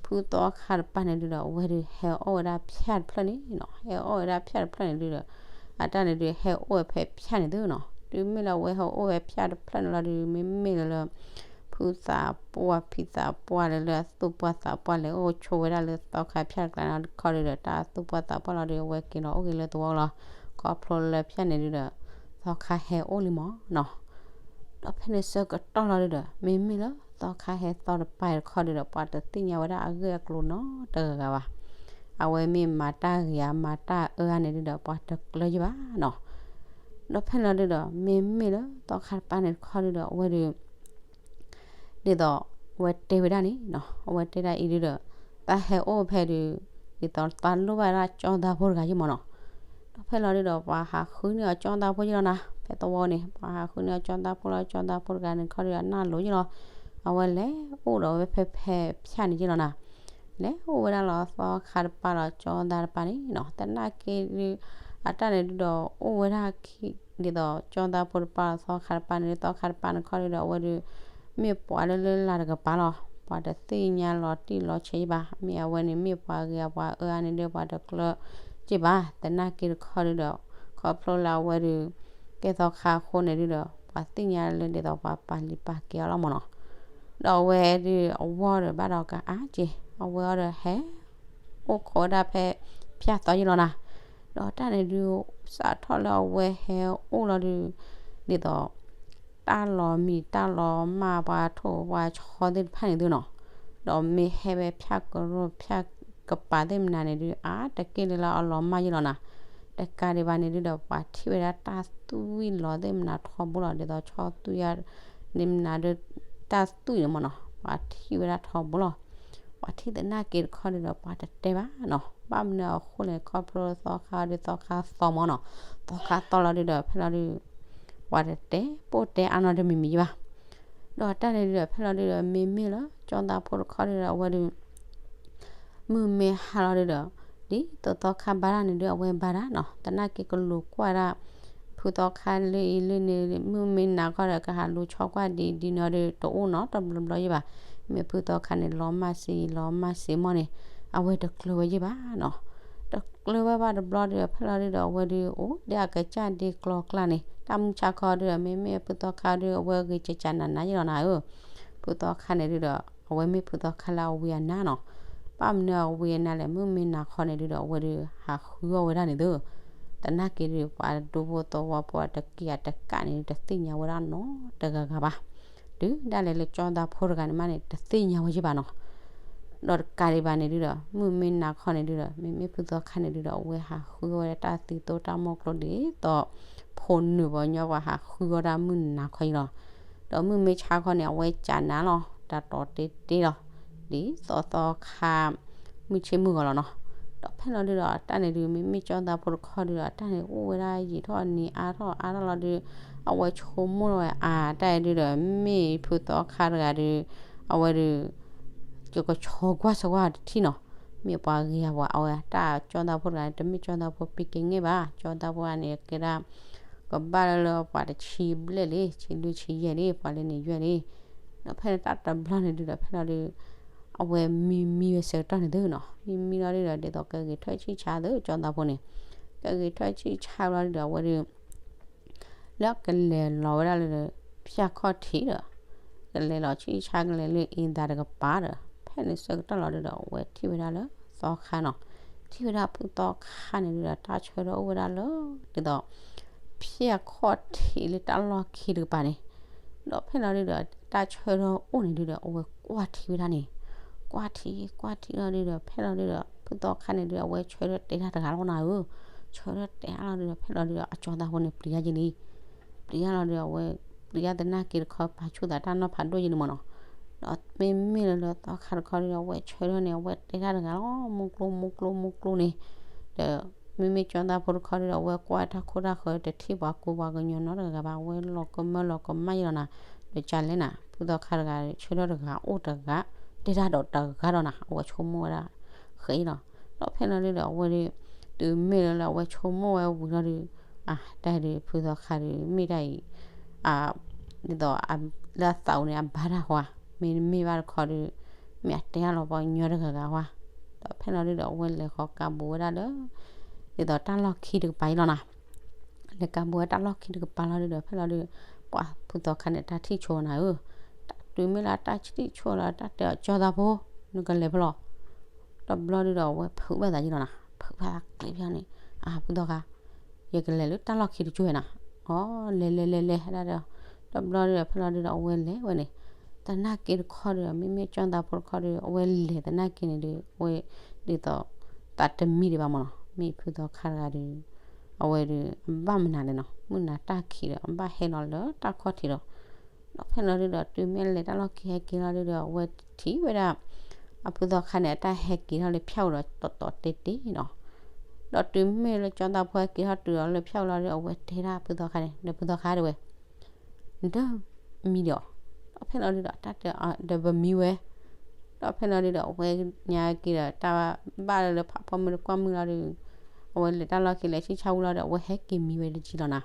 ဖုသီခါတပၤန့ၣ်ဒုဒီး အဝဲဒုးဟဲအီၣ်ဝဲဒၣ်ဖၠၣ်တဖျၢၣ်န့ၣ်နီၤ, ဟဲအီၣ်ဝဲဒၣ်ဖၠၣ်တဖျၢၣ်န့ၣ်ဒုဒီး အတၢ်န့ၣ်ဒုးဟဲအိၣ်ဝဲဖဲဖၠၣ်န့ၣ်သုနီၤ, တုၤမ့ၢ်လၢအဝဲဟဲအိၣ်ဝဲဖၠၣ်တဖျၢၣ်န့ၣ်လီၤဒုး မ့မ့ၢ်လၢလၢ ဖုသးပှၢ်ဖံသးပှၢ်လၢလၢအသူၣ်ပှၢ်သးပှၢ် လဲၤအိၣ်ဆိးဝဲဒၣ်လၢသီခါဖၠၣ်တကျါန့ၣ်တခီဒုဒီး တၢ်သူၣ်ပှၢ်သးပှၢ်လီၤဒုး အဝဲက့ၤလီၤအိၣ်က့ၤလၢသဝီလီၤ, ခီဖျိလၢဖၠၣ်န့ၣ်ဒုဒီး သီခါဟဲအိၣ်လံမၢ်နီၤ ဒီးဖဲန့ၣ်ဆၢကတီၢ်လီၤဒုဒီး မ့မ့ၢ်လၢသီခါဟဲသီတပၤတခီဒုဒီး ပှၤတသ့ၣ်ညါဝဲဒၣ်အဂ့ၢ်အကျိၤနီတဂၤဂၤဘၣ်, အဝဲမ့ၢ်မၤတၢ်ဂ့ၤဧါ မၤတၢ်အၢဧါန့ၣ်ဒုဒီး ပှၤတကျၢၤယံၤဘၣ်နီၤ, ဒီးဖဲန့ၣ်လီၤဒုဒီး မ့မ့ၢ်လၢသီခါတပၤန့ၣ်တခီဒုဒီး အဝဲဒုး ဒ်သိး အဝဲတဲဝဲဒၣ်န့ၣ်နီၤ, အဝဲတဲဒၣ်အံၤဒုဒီး တၢ်ဟဲအိၣ်ဖဲဒုး ဒ်သိးတၢ်လိၣ်ဘၣ်ဒၣ်ကၠီသးဖိတဂၤယံၤမၢ်နီၤ, ဒီးဖဲလီၤဒုဒီး ပှၤဟးဃုန့ၢ်အီၤကၠီသးဖိယံၤလီၤနၤ, ဖဲသဝီန့ၣ် ပှၤဟးဃုန့ၢ်အီၤကၠီသးဖိလီၤ, ကၠီသးဖိတဂၤန့ၣ်တခီဒုဒီး အနၢ်လိၤယံၤလီၤ, အဝဲလဲၤအိၣ်ဒီးဝဲဖဲဖဲဖၠၣ်န့ၣ်ယံၤလီၤနၤ, လဲၤအိၣ်ဝဲဒၣ်လီၤသီခါတပၤလီၤ ကၠီသးတပၤန့ၣ်နီၤ, သနာ်က့ဒုး အတၢ်န့ၣ်ဒုဒီး အိၣ်ဝဲဒၣ်ခံ ဒ်သိးကၠီသးဖိတပၤလီၤ သီခါတပၤန့ၣ်ဒုး သီခါတပၤန့ၣ်တခီဒုဒီး အဝဲဒုး မ့ၢ်ပှၤလၢလၢလၢ်တကပၤလီၤ, ပှၤတသ့ၣ်ညါလီၤတံၢ်လီၤဆဲးယံၤဘၣ်, မ့ၢ်အဝဲန့ၣ်မ့ၢ်ပှၤဂ့ၤဧါ ပှၤအၢဧါန့ၣ်ဒုး ပှၤတကျၢၤယံၤဘၣ်, သနာ်က့တခီဒုဒီး ခီဖျိလၢအဝဲဒုး ကဲသီခါအဃိန့ၣ်ဒုဒီး ပှၤသ့ၣ်ညါလၢဒ်သိးပှၤပာ်လံၤပာ်က့ၤအီၤလီၤမၢ်နီၤ, ဒီးအဝဲဒုးအဝီၢ်ဒီးဘၣ်ဒီးကအါက့ၤ, အဝဲအီၤဒီးဟဲ အိၣ်ခိးဝဲဒၣ်ဖဲဖၠၣ်သီယံၤလီၤနၤ, ဒီးတၢ်န့ၣ်ဒုး စးထီၣ်လၢအဝဲဟဲအိၣ်လီၤဒုး ဒ်သိး တၢ်လီၤမံၤတၢ်လီၤမၢ် ပှၤထိၣ်ပှၤဆီသ့ၣ်တဖၣ်န့ၣ်သုနီၤ, ဒီးမ့ၢ်ဟဲဝဲဖၠၣ်ကရၢၢ်ဖၠၣ်ကပၤသ့ၣ်မနၤန့ၣ်ဒုး အါတက့ၢ်လၢလၢအလီၤမၢ်ယံၤလီၤနၤ, တကးဒံးဘၣ်န့ၣ်ဒုးဒီး ပှၤထံၣ်ဝဲဒၣ်တၢ်သွံၣ်လီၤသ့ၣ်မနၤထီဘိလီၤ, ဒ်သိးဆီသွံၣ်ယါန့ၣ်မနၤဒုး တၢ်သွံၣ်န့ၣ်မၢ်နီၤ ပှၤထံၣ်ဝဲဒၣ်ထီဘိလီၤ. ပှၤထံၣ်သနာ်က့တခီဒုးဒီး ပှၤတတဲဘၣ်နီၤ, ဘၣ်မနုၤအဃိလဲၣ် ခီဖျိသီခါဒီးသီခါသီမၢ်နီၤ, သီခါသီလီၤဒုးဒီး ဖဲလီၤဒုး ပှၤတတဲပိၢ်တဲအါနီတမံၤမံၤယံၤဘၣ်. ဒီးတၢ်န့ၣ်ဒုးဒီး ဖဲလီၤဒုးဒီး မ့မ့ၢ်လၢကၠီသးဖိတခီဒုးဒီး အဝဲဒုး မုၢ်မ့ၢ်ဟါလီၤဒုးဒီး ဒ်သိးသီခါဘါတၢ်န့ၣ်ဒုး အဝဲဘါတၢ်နီၤ, သနာ်က့ကလူၤကွၢ်ဒၣ် ဖုသီခါလၢအံၤလၢန့ၣ် မုၢ်မ့ၢ်နၤခီဒီး ကဟးလူၤဆီကွၢ်ဒံးဒ်န့ၣ်ဒီး တအိၣ်နီတဘျီဘျီယံၤဘၣ်. မ့ၢ်ဖုသီခါန့ၣ် လီၤမၢ်စ့ လီၤမၢ်စ့မၢ်န့ၣ် အဝဲတကျၢၤဝဲယံၤဘၣ်နီၤ. တကျၢၤဝဲဘၣ်တဘျီဒီး ဖဲလီၤဒုးဒီး အဝဲဒုးအိၣ်ဒီးအကစၢ်ဒ့ကျီကျါန့ၣ် တၢ်မုၢ်ဆါခီဒုးဒီး မ့မ့ၢ်ဖုသီခါဒုး အဝဲဂ့ၤကကနးနးယံၤလီၤနၤဧၢ. ဖုသီခါန့ၣ်ဒုးဒီး အဝဲမ့ၢ်ဖုသီခါလၢအဝံၤအနါနီၤ. ဘၣ်မနုၤအဝံၤအနါလဲၣ်, မုၢ်မ့ၢ်နၤခီန့ၣ်ဒုးဒီး အဝဲဒုးဟးဃုအီၣ်ဝဲဒၣ်န့ၣ်သု. သနာ်က့ဒုး ပှၤဒူဖိသဝီဖိတက့ၢ်အတကးန့ၣ် တသ့ၣ်ညါဝဲဒၣ်နီတဂၤဂၤဘၣ်. တုၤဒၣ်လဲာ်လၢကၠီသးဖိတဂၤန့ၣ်မးန့ၣ် တသ့ၣ်ညါဝဲယံၤဘၣ်နီၤ. ဒီးတကးဒံးဘၣ်န့ၣ်ဒုးဒီး မုၢ်မ့ၢ်နၤခီန့ၣ်ဒုးဒီး မ့မ့ၢ်ဖုသီခါန့ၣ်ဒုးဒီး အဝဲဟးဃုအီၣ်ဝဲဒၣ်တၢ်သံသိတၢ်မီၢ်ကျိၤဒ်သိး ဖိနုာ်ပှၤကညီပှၤဟးဃုအီၣ်ဒၣ်မုၢ်နၤခီအံၤလီၤ. ဒီးမုၢ်မ့ၢ်ဆါခီန့ၣ် အဝဲကနးလီၤ တၢ်တီၤတ့တ့လီၤ. ဒ်သိးသီခါ မုၢ်ဆ့ၣ်မုၢ်ဂီၤလီၤနီၤ. ဒီးဖဲ ဖဲလီၤဒုဒီး တၢ်န့ၣ်ဒုး မ့မ့ၢ်ကၠီသးဖိတခီဒုဒီး တၢ်န့ၣ်အိၣ်ဝဲဒၣ်ယံာ်ထီၣ်နံၤအါထီၣ်အါထီၣ်လီၤဒုး အဝဲဆိကမိၣ်ဝဲအါ တၢ်အံၤဒုဒီး မ့ၢ်ဖုသီခါတဂၤဒုး အဝဲဒုး ကကဆီကွၢ်စၢၤကွၢ်တထံၣ်နီၤ, မ့ၢ်ပှၤဂ့ၤအပှၤ အဝဲတၢ်ကၠီသးဖိတဂၤန့ၣ် တမ့ၢ်ကၠီသးဖိပံက့ၤငဲၢ်ဘၣ်, ကၠီသးဖိတဂၤန့ၣ် ကဲဒၣ် ကဘၣ်လၢပှၤတဆံဘျဲၣ်လံ ဆံလွံၢ်ဆံယဲၢ်လံ ပှၤလၢန့ၣ်ယွဲၢ်လံ, ဒီးဖဲန့ၣ်တၢ်တဘျီန့ၣ်ဒုဒီး ဖဲလီၤဒုး အဝဲမံမံဝဲဆၢကတီၢ်န့ၣ်သုနီၤ, မံမံလီၤဒုဒီး ဒ်သိးကဂ့ၤထၢၣ်ဆံၣ်ဆါသုကၠီသးဖိန့ၣ်, ကဂ့ၤထၢၣ်ဆံၣ်ဆါလီၤဒုဒီး အဝဲဒုး လၢကလဲၤလီၤဝဲဒၣ်လၢ ဖၠၣ်ခီၣ်ထံးဒီး ကလဲၤလီၤဆံၣ်ဆါကလဲၤလၢအ့သးတကပၤဒီး ဖဲန့ၣ်ဆၢကတီၢ်လီၤဒုဒီး အဝဲထံၣ်ဝဲဒၣ်လၢသီခါနီၤ, ထံၣ်ဝဲဒၣ်ဖုသီခါန့ၣ်ဒုဒီး တၢ်ဆၢထၢၣ်အိၣ်ဝဲဒၣ်လၢ ဒ်သိး ဖၠၣ်ခီၣ်ထံးလၢတၢ်လီၢ်ခံတကပၤန့ၣ်, ဒီးဖဲလီၤဒုဒီး တၢ်ဆၢထၢၣ်အိၣ်န့ၣ်ဒုဒီး အဝဲကွၢ်ထံဝဲဒၣ်န့ၣ်, ကွၢ်ထံ ကွၢ်ထံလီၤဒုဒီး ဖဲလီၤဒုဒီး ဖုသီခါန့ၣ်ဒု အဝဲဆၢထၢၣ်တဲတၢ်တဂၤလီၤနၤဧၢ, ဆၢထၢၣ်တဲအါလီၤဒုဒီး ဖဲလီၤဒုဒီး အကၠီသးဖိန့ၣ် ပျံၤယါက့ၤလံ ပျံၤယါလီၤဒီး အဝဲပျံၤယါသနာ်က့တခီ ပာ်ဆူၣ်သးတၢ်နီၤဖးဒိၣ်ယဲန့ၣ်မ့ၢ်နီၤ, ဒီးမ့မ့ၢ်လၢလၢသီခါတခီဒုဒီး အဝဲဆၢထၢၣ်န့ၣ် အဝဲတဲတၢ်တဂၤလီၤ မူကျိ မူကျိ မူကျိန့ၣ်, ဒီးမ့မ့ၢ်ကၠီသးဖိတခီဒုဒီး အဝဲကွၢ်တၢ်ခိၣ်တၢ်ဃၢၤ တထံၣ်ပှၤကူပှၤကညီနီတဂၤဘၣ် အဝဲလီၤကမၢလီၤကမၣ်ယဲလီၤနၤ, ဒီးကလဲၣ်နၤ ဖုသီခါတဂၤ ဆၢထၢၣ်တဂၤအိၣ်တဂၤ တဲတၢ်ဒီးတဂၤဒီးနၤ အဝဲဆိကမိၣ်ဝဲဒၣ် ဃဲအံၤလီၤ, ဒီးဖဲလီၤဒုဒီး အဝဲဒု တုၤမ့ၢ်လၢလၢအဝဲဆိကမိၣ်ဝဲဝံၤလီၤဒု အတၢ်ဒု ဖုသီခါဒု မ့ၢ်တၢ်အံၤ ဒ်သိး လၢအသးအိၣ်န့ၣ် အဘါတၢ်ဃီ, မ့တမ့ၢ်ဘၣ်တခီဒု မ့ၢ်အတဲအါလီၤပှၤကညီတဂၤဂၤဃီ, ဒီးဖဲလီၤဒုဒီး အဝဲလဲၤဃီၤကးဘူးဝဲဒၣ်လၢ ဒ်သိးတၢ်လီၢ်ခံတကပၤအံၤလီၤနၤ, လဲၤကးဘူးဝဲတၢ်လီၢ်ခံတကပၤလီၤဒုဒီး ဖဲလီၤဒု ပှၤဖုသီခါန့ၣ် တၢ်ထံၣ်ဆိနၤဧၢ, တုၤမ့ၢ်လၢတၢ်ထံၣ်ဆိလီၤ တၢ်တဲအီၤ ကၠီသးဖိ နကလဲၤဖဲလဲၣ်, တဘျီဒုဒီး အဝဲဖုးဘၣ်သးယံၤလီၤနၤ, ဖုးဘၣ်သးကျဲဖဲန့ၣ်, အဖုသီခါ ယကလဲၤလၢတၢ်လီၢ်ခံတကၠိဝဲနၤ, အီ လဲၤလဲၤလဲၤလဲၤဒၣ်ဒီး တဘျီဒုဒီး ဖဲလီၤဒုဒီး အဝဲလဲၤဝဲန့ၣ်, သနာ်က့တခီဒုဒီး မ့မ့ၢ်ကၠီသးဖိတခီဒု အဝဲလဲၤသနာ်က့န့ၣ်ဒု အဝဲ ဒ်သိး သးတမံဒံးဘၣ်မ့ၢ်နီၤ, မ့ၢ်ဖုသီခါတဂၤဒု အဝဲဒု အဘၣ်မနုၤလဲၣ်နီၤ, မုၢ်နၤတၢ်ခံးဒီး အဘၣ်ဟဲလီၤလၢတၢ်ခီၣ်ထံးဒီး ဒီးဖဲလီၤဒုဒီး တုၤမ့ၢ်လဲၤတၢ်လီၢ်ခံဟဲက့ၤလီၤဒုဒီး အဝဲထံၣ်ဝဲဒၣ် အဖုသီခါန့ၣ် အတၢ်ဟဲက့ၤထီၣ်လၢဖၠၣ်အိၣ်ဒီး တီတီတဲာ်တဲာ်နီၤ, ဒီးတုၤမ့ၢ်လၢကၠီသးဖိဟဲက့ၤထီၣ်တုၤဒီးလၢဖၠၣ်အိၣ်လီၤဒု အဝဲတဲဒၣ်ဖုသီခါန့ၣ် ဒီးဖုသီခါတဲဝဲ နတမံဒီးအီၤ, ဒီးဖဲလီၤဒုဒီး တၢ်တဲအီၤဒီးပမံဝဲ, ဒီးဖဲလီၤဒုဒီး အဝဲညါက့ၤဒီး တၢ်ဘၣ်လၢလၢဖးဖီမုၢ်တကွၢ်မုၢ်လီၤဒု အဝဲလဲၤတၢ်လီၢ်ခံလဲၤဆံၣ်ဆါဝံၤလီၤဒီး အဝဲဟဲက့ၤမံဝဲတက့ၢ်လီၤနၤ,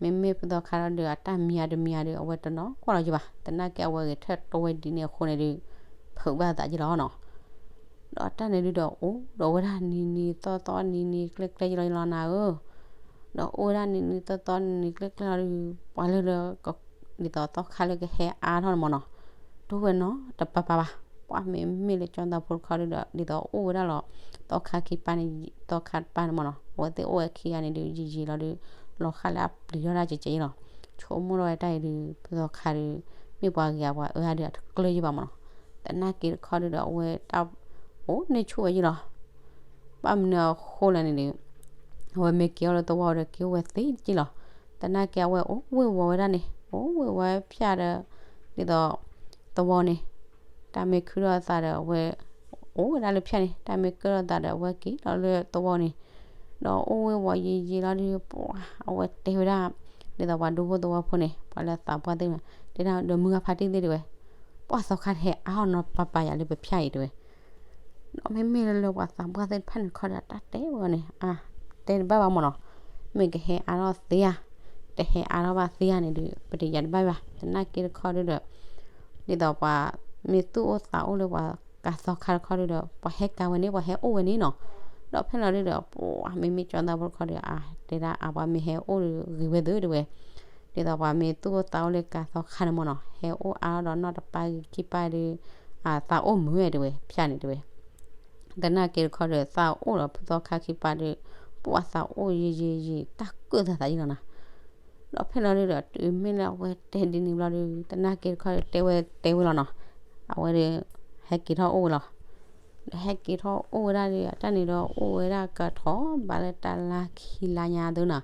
မ့မ့ၢ်ဖုသီခါလီၤဒု အတၢ်မံဧါတမံဧါဒု အဝဲတနီၤကွၢ်လီၤက့ၤဘၣ်, သနာ်က့အဝဲဂဲၤထၢၣ်တဝဲဒ်န့ၣ်အဃိန့ၣ်ဒု ဖုးဘၣ်သးက့ၤလီၤနီၤ, ဒီးတၢ်န့ၣ်ဒုဒီး အိၣ်ဒီးဝဲဒၣ်နံၤနံၤသီသီနံၤနံၤကျဲကျဲက့ၤလီၤလီၤနၤဧၢ, ဒီးအိၣ်ဝဲဒၣ်နံၤနံၤသီသီနံၤနံၤကျဲကျဲလီၤဒု ပှၤလၢလၢ ဒ်သိးသီခါလၢကဟဲအါထီၣ်န့ၣ်မ့ၢ်နီၤ, တိၢ်ဝဲနီတပၤပၤဘၣ်, ပှၤမ့မ့ၢ်လၢကၠီသးဖိတခီဒုဒီး ဒ်သိးအိၣ်ဝဲဒၣ်လီၤ, သီခါခံပၢ်န့ၣ် သီခါတပၢ်န့ၣ်မ့ၢ်နီၤ အဝဲသ့ၣ်အိၣ်ဝဲခံဂၤန့ၣ်ဒု ယံာ်ယံာ်လီၤဒု လီၤဃၣ်လၢအပျံၤထီၣ်ဒၣ်ကဲကဲလီၤ, ဆိကမိၣ်ထီၣ်ဝဲတၢ်အံၤဒု ဖုသီခါဒု မ့ၢ်ပှၤဂ့ၤအပှၤအၢအါဒု အတကျၢၤယံၤဘၣ်မ့ၢ်နီၤ, သနာ်က့တခီဒုဒီး အဝဲတၢ်အိၣ်န့ၢ်ဆူၣ်ဝဲယံၤလီၤ ဘၣ်မနုၤအဃိလဲၣ်န့ၣ်ဒု အဝဲမ့ၢ်က့ၤအီၣ်လၢသဝီဒီးက့ၤအိၣ်ဝဲသ့တက့ၢ်လီၤ, သနာ်က့အဝဲအိၣ်ဝ့ၤဝီၤဝဲဒၣ်န့ၣ် အိၣ်ဝ့ၤဝီၤဖၠၣ်ဒီး ဒ်သိး သဝီန့ၣ် တၢ်မ့ၢ်ခုထီၣ်အသးဒီးအဝဲ အိၣ်ဝဲဒၣ်လၢဖၠၣ်န့ၣ် တၢ်မ့ၢ်ကၢထီၣ်အသးဒီးအဝဲက့ၤလီၤလၢသဝီန့ၣ်, ဒီးအိၣ်ဝ့ၤဝီၤယံာ်ယံာ်လီၤဒု ပှၤအဝဲတဲဝဲဒၣ် ဒ်သိးပှၤဒူဖိသဝီဖိန့ၣ် ပှၤလၢသးပှၢ်သ့ၣ်တဖၣ် တဲဒၣ်ဒီးမုၢ်ဂၤဖါတံၢ်သ့ၣ်တဲဝဲ ပှၤသီခါတဟဲအါထီၣ်နီတပၤပၤယၤလၢပဖၠၣ်အံၤတဲဝဲ ဒီးမ့မ့ၢ်လၢလၢပှၤသးပှၢ်သ့ၣ်တဖၣ်န့ၣ်တခီဒီး တၢ်တဲဝဲန့ၣ် အါ တဲတဘၣ်ဘၣ်မ့ၢ်နီၤ, မ့ၢ်ကဟဲအါထီၣ်သ့ဧါ, တဟဲအါထီၣ်ဘၣ်သ့ဧါန့ၣ်ဒုး ပတယၤတဘၣ်ဘၣ်, သနာ်က့တခီဒုဒီး ဒ်သိးပှၤမ့ၢ်သူၣ်အိၣ်သးအိၣ်လၢပှၤကၤသီခါတခီဒုဒီး ပှၤဟဲကၤဝဲန့ၣ် ပှၤဟဲအိၣ်ဝဲန့ၣ်နီၤ, ဒီးဖဲလီၤဒုဒီး ပှၤမ့မ့ၢ်ကၠီသးဖိတခီဒီး အါ တဲဒၣ်အါပှၤမ့ၢ်ဟဲအိၣ်ဂ့ၤဝဲသ့တဲဝဲ, ဒ်သိးပှၤမ့ၢ်သူၣ်အိၣ်သးအိၣ်လၢကၤသီခါန့ၣ်မ့ၢ်နီၤ ဟဲအိၣ်အါထီၣ်ဒီးနီၢ်တပၤဂ့ၤခံပၤဒုး အသးအိၣ်မုာ်ဝဲတဲဝဲ ဖၠၣ်န့ၣ်တဲဝဲ သနာ်က့တခီဒီး သးအိၣ်ဒီးဖုသီခါခံပၤဒီး ပှၤသးအိၣ်ယံာ်ယံာ်ယံာ် တၢ်ကၢၣ်သးသးယံာ်လီၤနၤ, ဒီးဖဲလီၤဒုဒီး တုၤမ့ၢ်လၢအဝဲတဲဒ်န့ၣ်ဘျီဒုး သနာ်က့တခီဒီးတဲဝဲတဲဝဲလီၤနီၤ, အဝဲဒီး ဟဲက့ၤထီၣ်အိၣ်ဝဲလီၤ, ဒီးဟဲက့ၤထီၣ်အိၣ်ဝဲဒၣ်ဒီး တၢ်န့ၣ်ဒီးအိၣ်ဝဲဒၣ်ကထီၣ်ဘၣ်လၢတလါခံလါညါသုနီၤ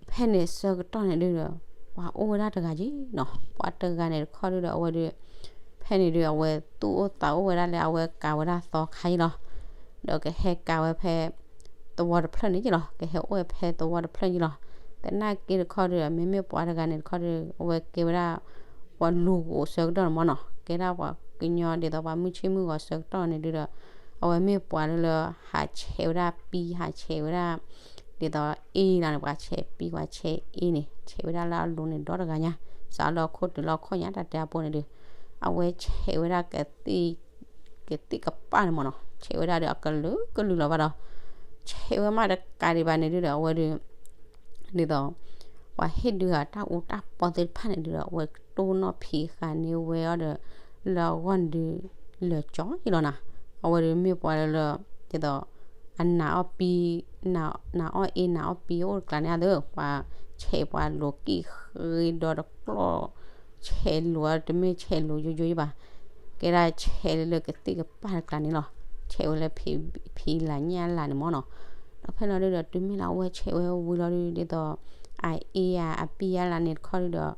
ဖဲန့ၣ်ဆၢကတီၢ်န့ၣ်ဒုဒီး ပှၤအိၣ်ဝဲဒၣ်တဂၤက့နီၤ, ပှၤတဂၤန့ၣ်တခီဒုဒီး အဝဲဒီး ဖဲန့ၣ်ဒုး အဝဲသူၣ်အိၣ်သးအိၣ်ဝဲဒၣ်လၢအဝဲကၤဝဲဒၣ်သီခါအံၤလီၤ. ဒီးကဟဲကၤဝဲဖဲ သဝီတဖျၢၣ်န့ၣ်က့လီၤ, ကဟဲအိၣ်ဝဲဖဲသဝီတဖျၢၣ်န့ၣ်လီၤ. သနာ်က့တခီဒီး မ့မ့ၢ်ပှၤတဂၤန့ၣ်တခီဒီး အဝဲကဲဝဲဒၣ် ပှၤလူၤကအိၣ်ဆၢကတီၢ်န့ၣ်မ့ၢ်နီၤ, ကဲဒၣ်ပှၤကညီဒ်သိးပှၤမုၢ်ဆ့ၣ်မုၢ်ဂီၤဆၢကတီၢ်န့ၣ်ဒုးဒီး အဝဲမ့ၢ်ပှၤလၢလၢ ဟးဆဲးဝဲဒၣ်ပံ ဟးဆဲးဝဲဒၣ် ဒ်သိးအ့ၣ်လီၤန့ၣ် ပှၤဆဲးပံ ပှၤဆဲးအ့ၣ်န့ၣ် ဆဲးဝဲဒၣ်လၢအလိၤန့ၣ်ဒီတဂၤညါ, စးလၢခိၣ်တုၤလီၤခိၣ်ညါ တၢ်တဲအပူၤန့ၣ်ဒုး အဝဲဆဲးဝဲဒၣ်ကသ့ၣ် ကသ့ၣ်ကပၣ်န့ၣ်မ့ၢ်နီၤ, ဆဲးဝဲဒၣ်ဒီးအကလုာ်ကလုာ်လီၤဘၣ်ဒီး ဆဲးဝဲမးတကးဒံးဘၣ်န့ၣ်ဒုးဒီး အဝဲဒုး ဒ်သိး ပှၤဟ့ၣ်ဒုးဂၤတၢ်အူတၢ်ပီသ့ၣ်တဖၣ်န့ၣ်ဒုးဒီး အဝဲတိၢ်နီၣ်ဖံးဃာ်န့ၢ်ဝဲအီၤဒီး လၢအဂီၢ်န့ၣ်ဒုး လၢာ်ကၠီက့လီၤနၤ, အဝဲဒုးမ့ၢ်ပှၤလၢလၢ ဒ်သိး အနးအီၣ်ပံ နးအီၣ်အ့နးအီၣ်ပံအိၣ်တကျါန့ၣ်အသိး ပှၤဆဲးပှၤလိၤကံၣ်ဃ့ဒီတကျီၢ် ဆဲးလိၤအီၤ တမ့ၢ်ဆဲးလိၤယိယိဘၣ်, ကဲဒၣ်ဆဲးလၢလၢကသ့ၣ်ကပၣ်တကျါန့ၣ်လီၤ. ဆဲးဝဲလၢဖံလၢညၣ်လၢန့ၣ်မ့ၢ်နီၤ, ဒီးဖဲလီၤဒုးဒီး တုၤမ့ၢ်လၢအဝဲဆဲးဝဲဝံၤလီၤဒုး ဒ်သိး အအ့ၣ်ဧါ အပံဧါလၢန့ၣ်တခီဒုးဒီး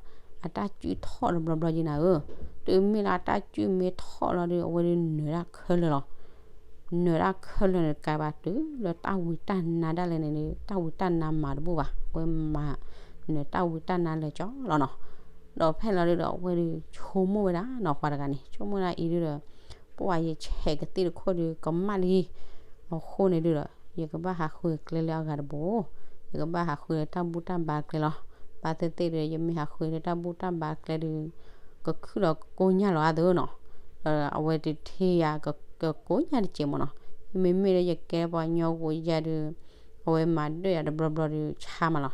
အတၢ်စုၣ်ထီၣ်တဘျီဘျီက့နၤဧၢ, တုၤမ့ၢ်လၢအတၢ်စုၣ်မ့ၢ်ထီၣ်လီၤဒုး အဝဲဒုးနၢၤတၢ်ခဲလၢာ်လီၤ. နၢၤတၢ်ခဲလၢာ်န့ၣ်တကးဘၣ် တုၤလၢတၢ်ဝံတၢ်နါဒၣ်လဲာ်န့ၣ်ဒုး တၢ်ဝံတၢ်နါမၤတဘူၣ်ဘၣ်, အဝဲမၤနၢၤတၢ်ဝံတၢ်နါလၢာ်ကၠီလီၤနီၤ. ဒီးဖဲလီၤဒုးဒီး အဝဲဒုးဆိကမိၣ်ဝဲဒၣ်နီၤ ပှၤတဂၤန့ၣ် ဆိကမိၣ်ဒၣ်အံၤဒုးဒီး ပှၤယဆဲးကသ့ၣ်တခိၣ်ဒုး ကမၣ်လံ, အဃိန့ၣ်ဒုးဒီး ယကဘၣ်ဟးဃုကျဲလၢအဂၤတဘိ, ယကဘၣ်ဟးဃုလၢတၢ်ဘူၣ်တၢ်ဘါကျဲလီၤ. ဘၣ်သ့ၣ်သ့ၣ်ဒီး ယမ့ၢ်ဟးဃုလၢတၢ်ဘူၣ်တၢ်ဘါကျဲဒုး ကခုၣ်ဒီးကကိညၢ်လီၤအါသုနီၤ, ဒီးအဝဲတထံၣ်ယၤကကိညၢ်တစဲးမ့ၢ်နီၤ, မ့မ့ၢ်လၢယကဲပှၤကညီဂိာ်ယၤဒုး အဝဲမၤဒၢၣ်ယၤတဘျီဘျီဒုးဆါမးလီၤ.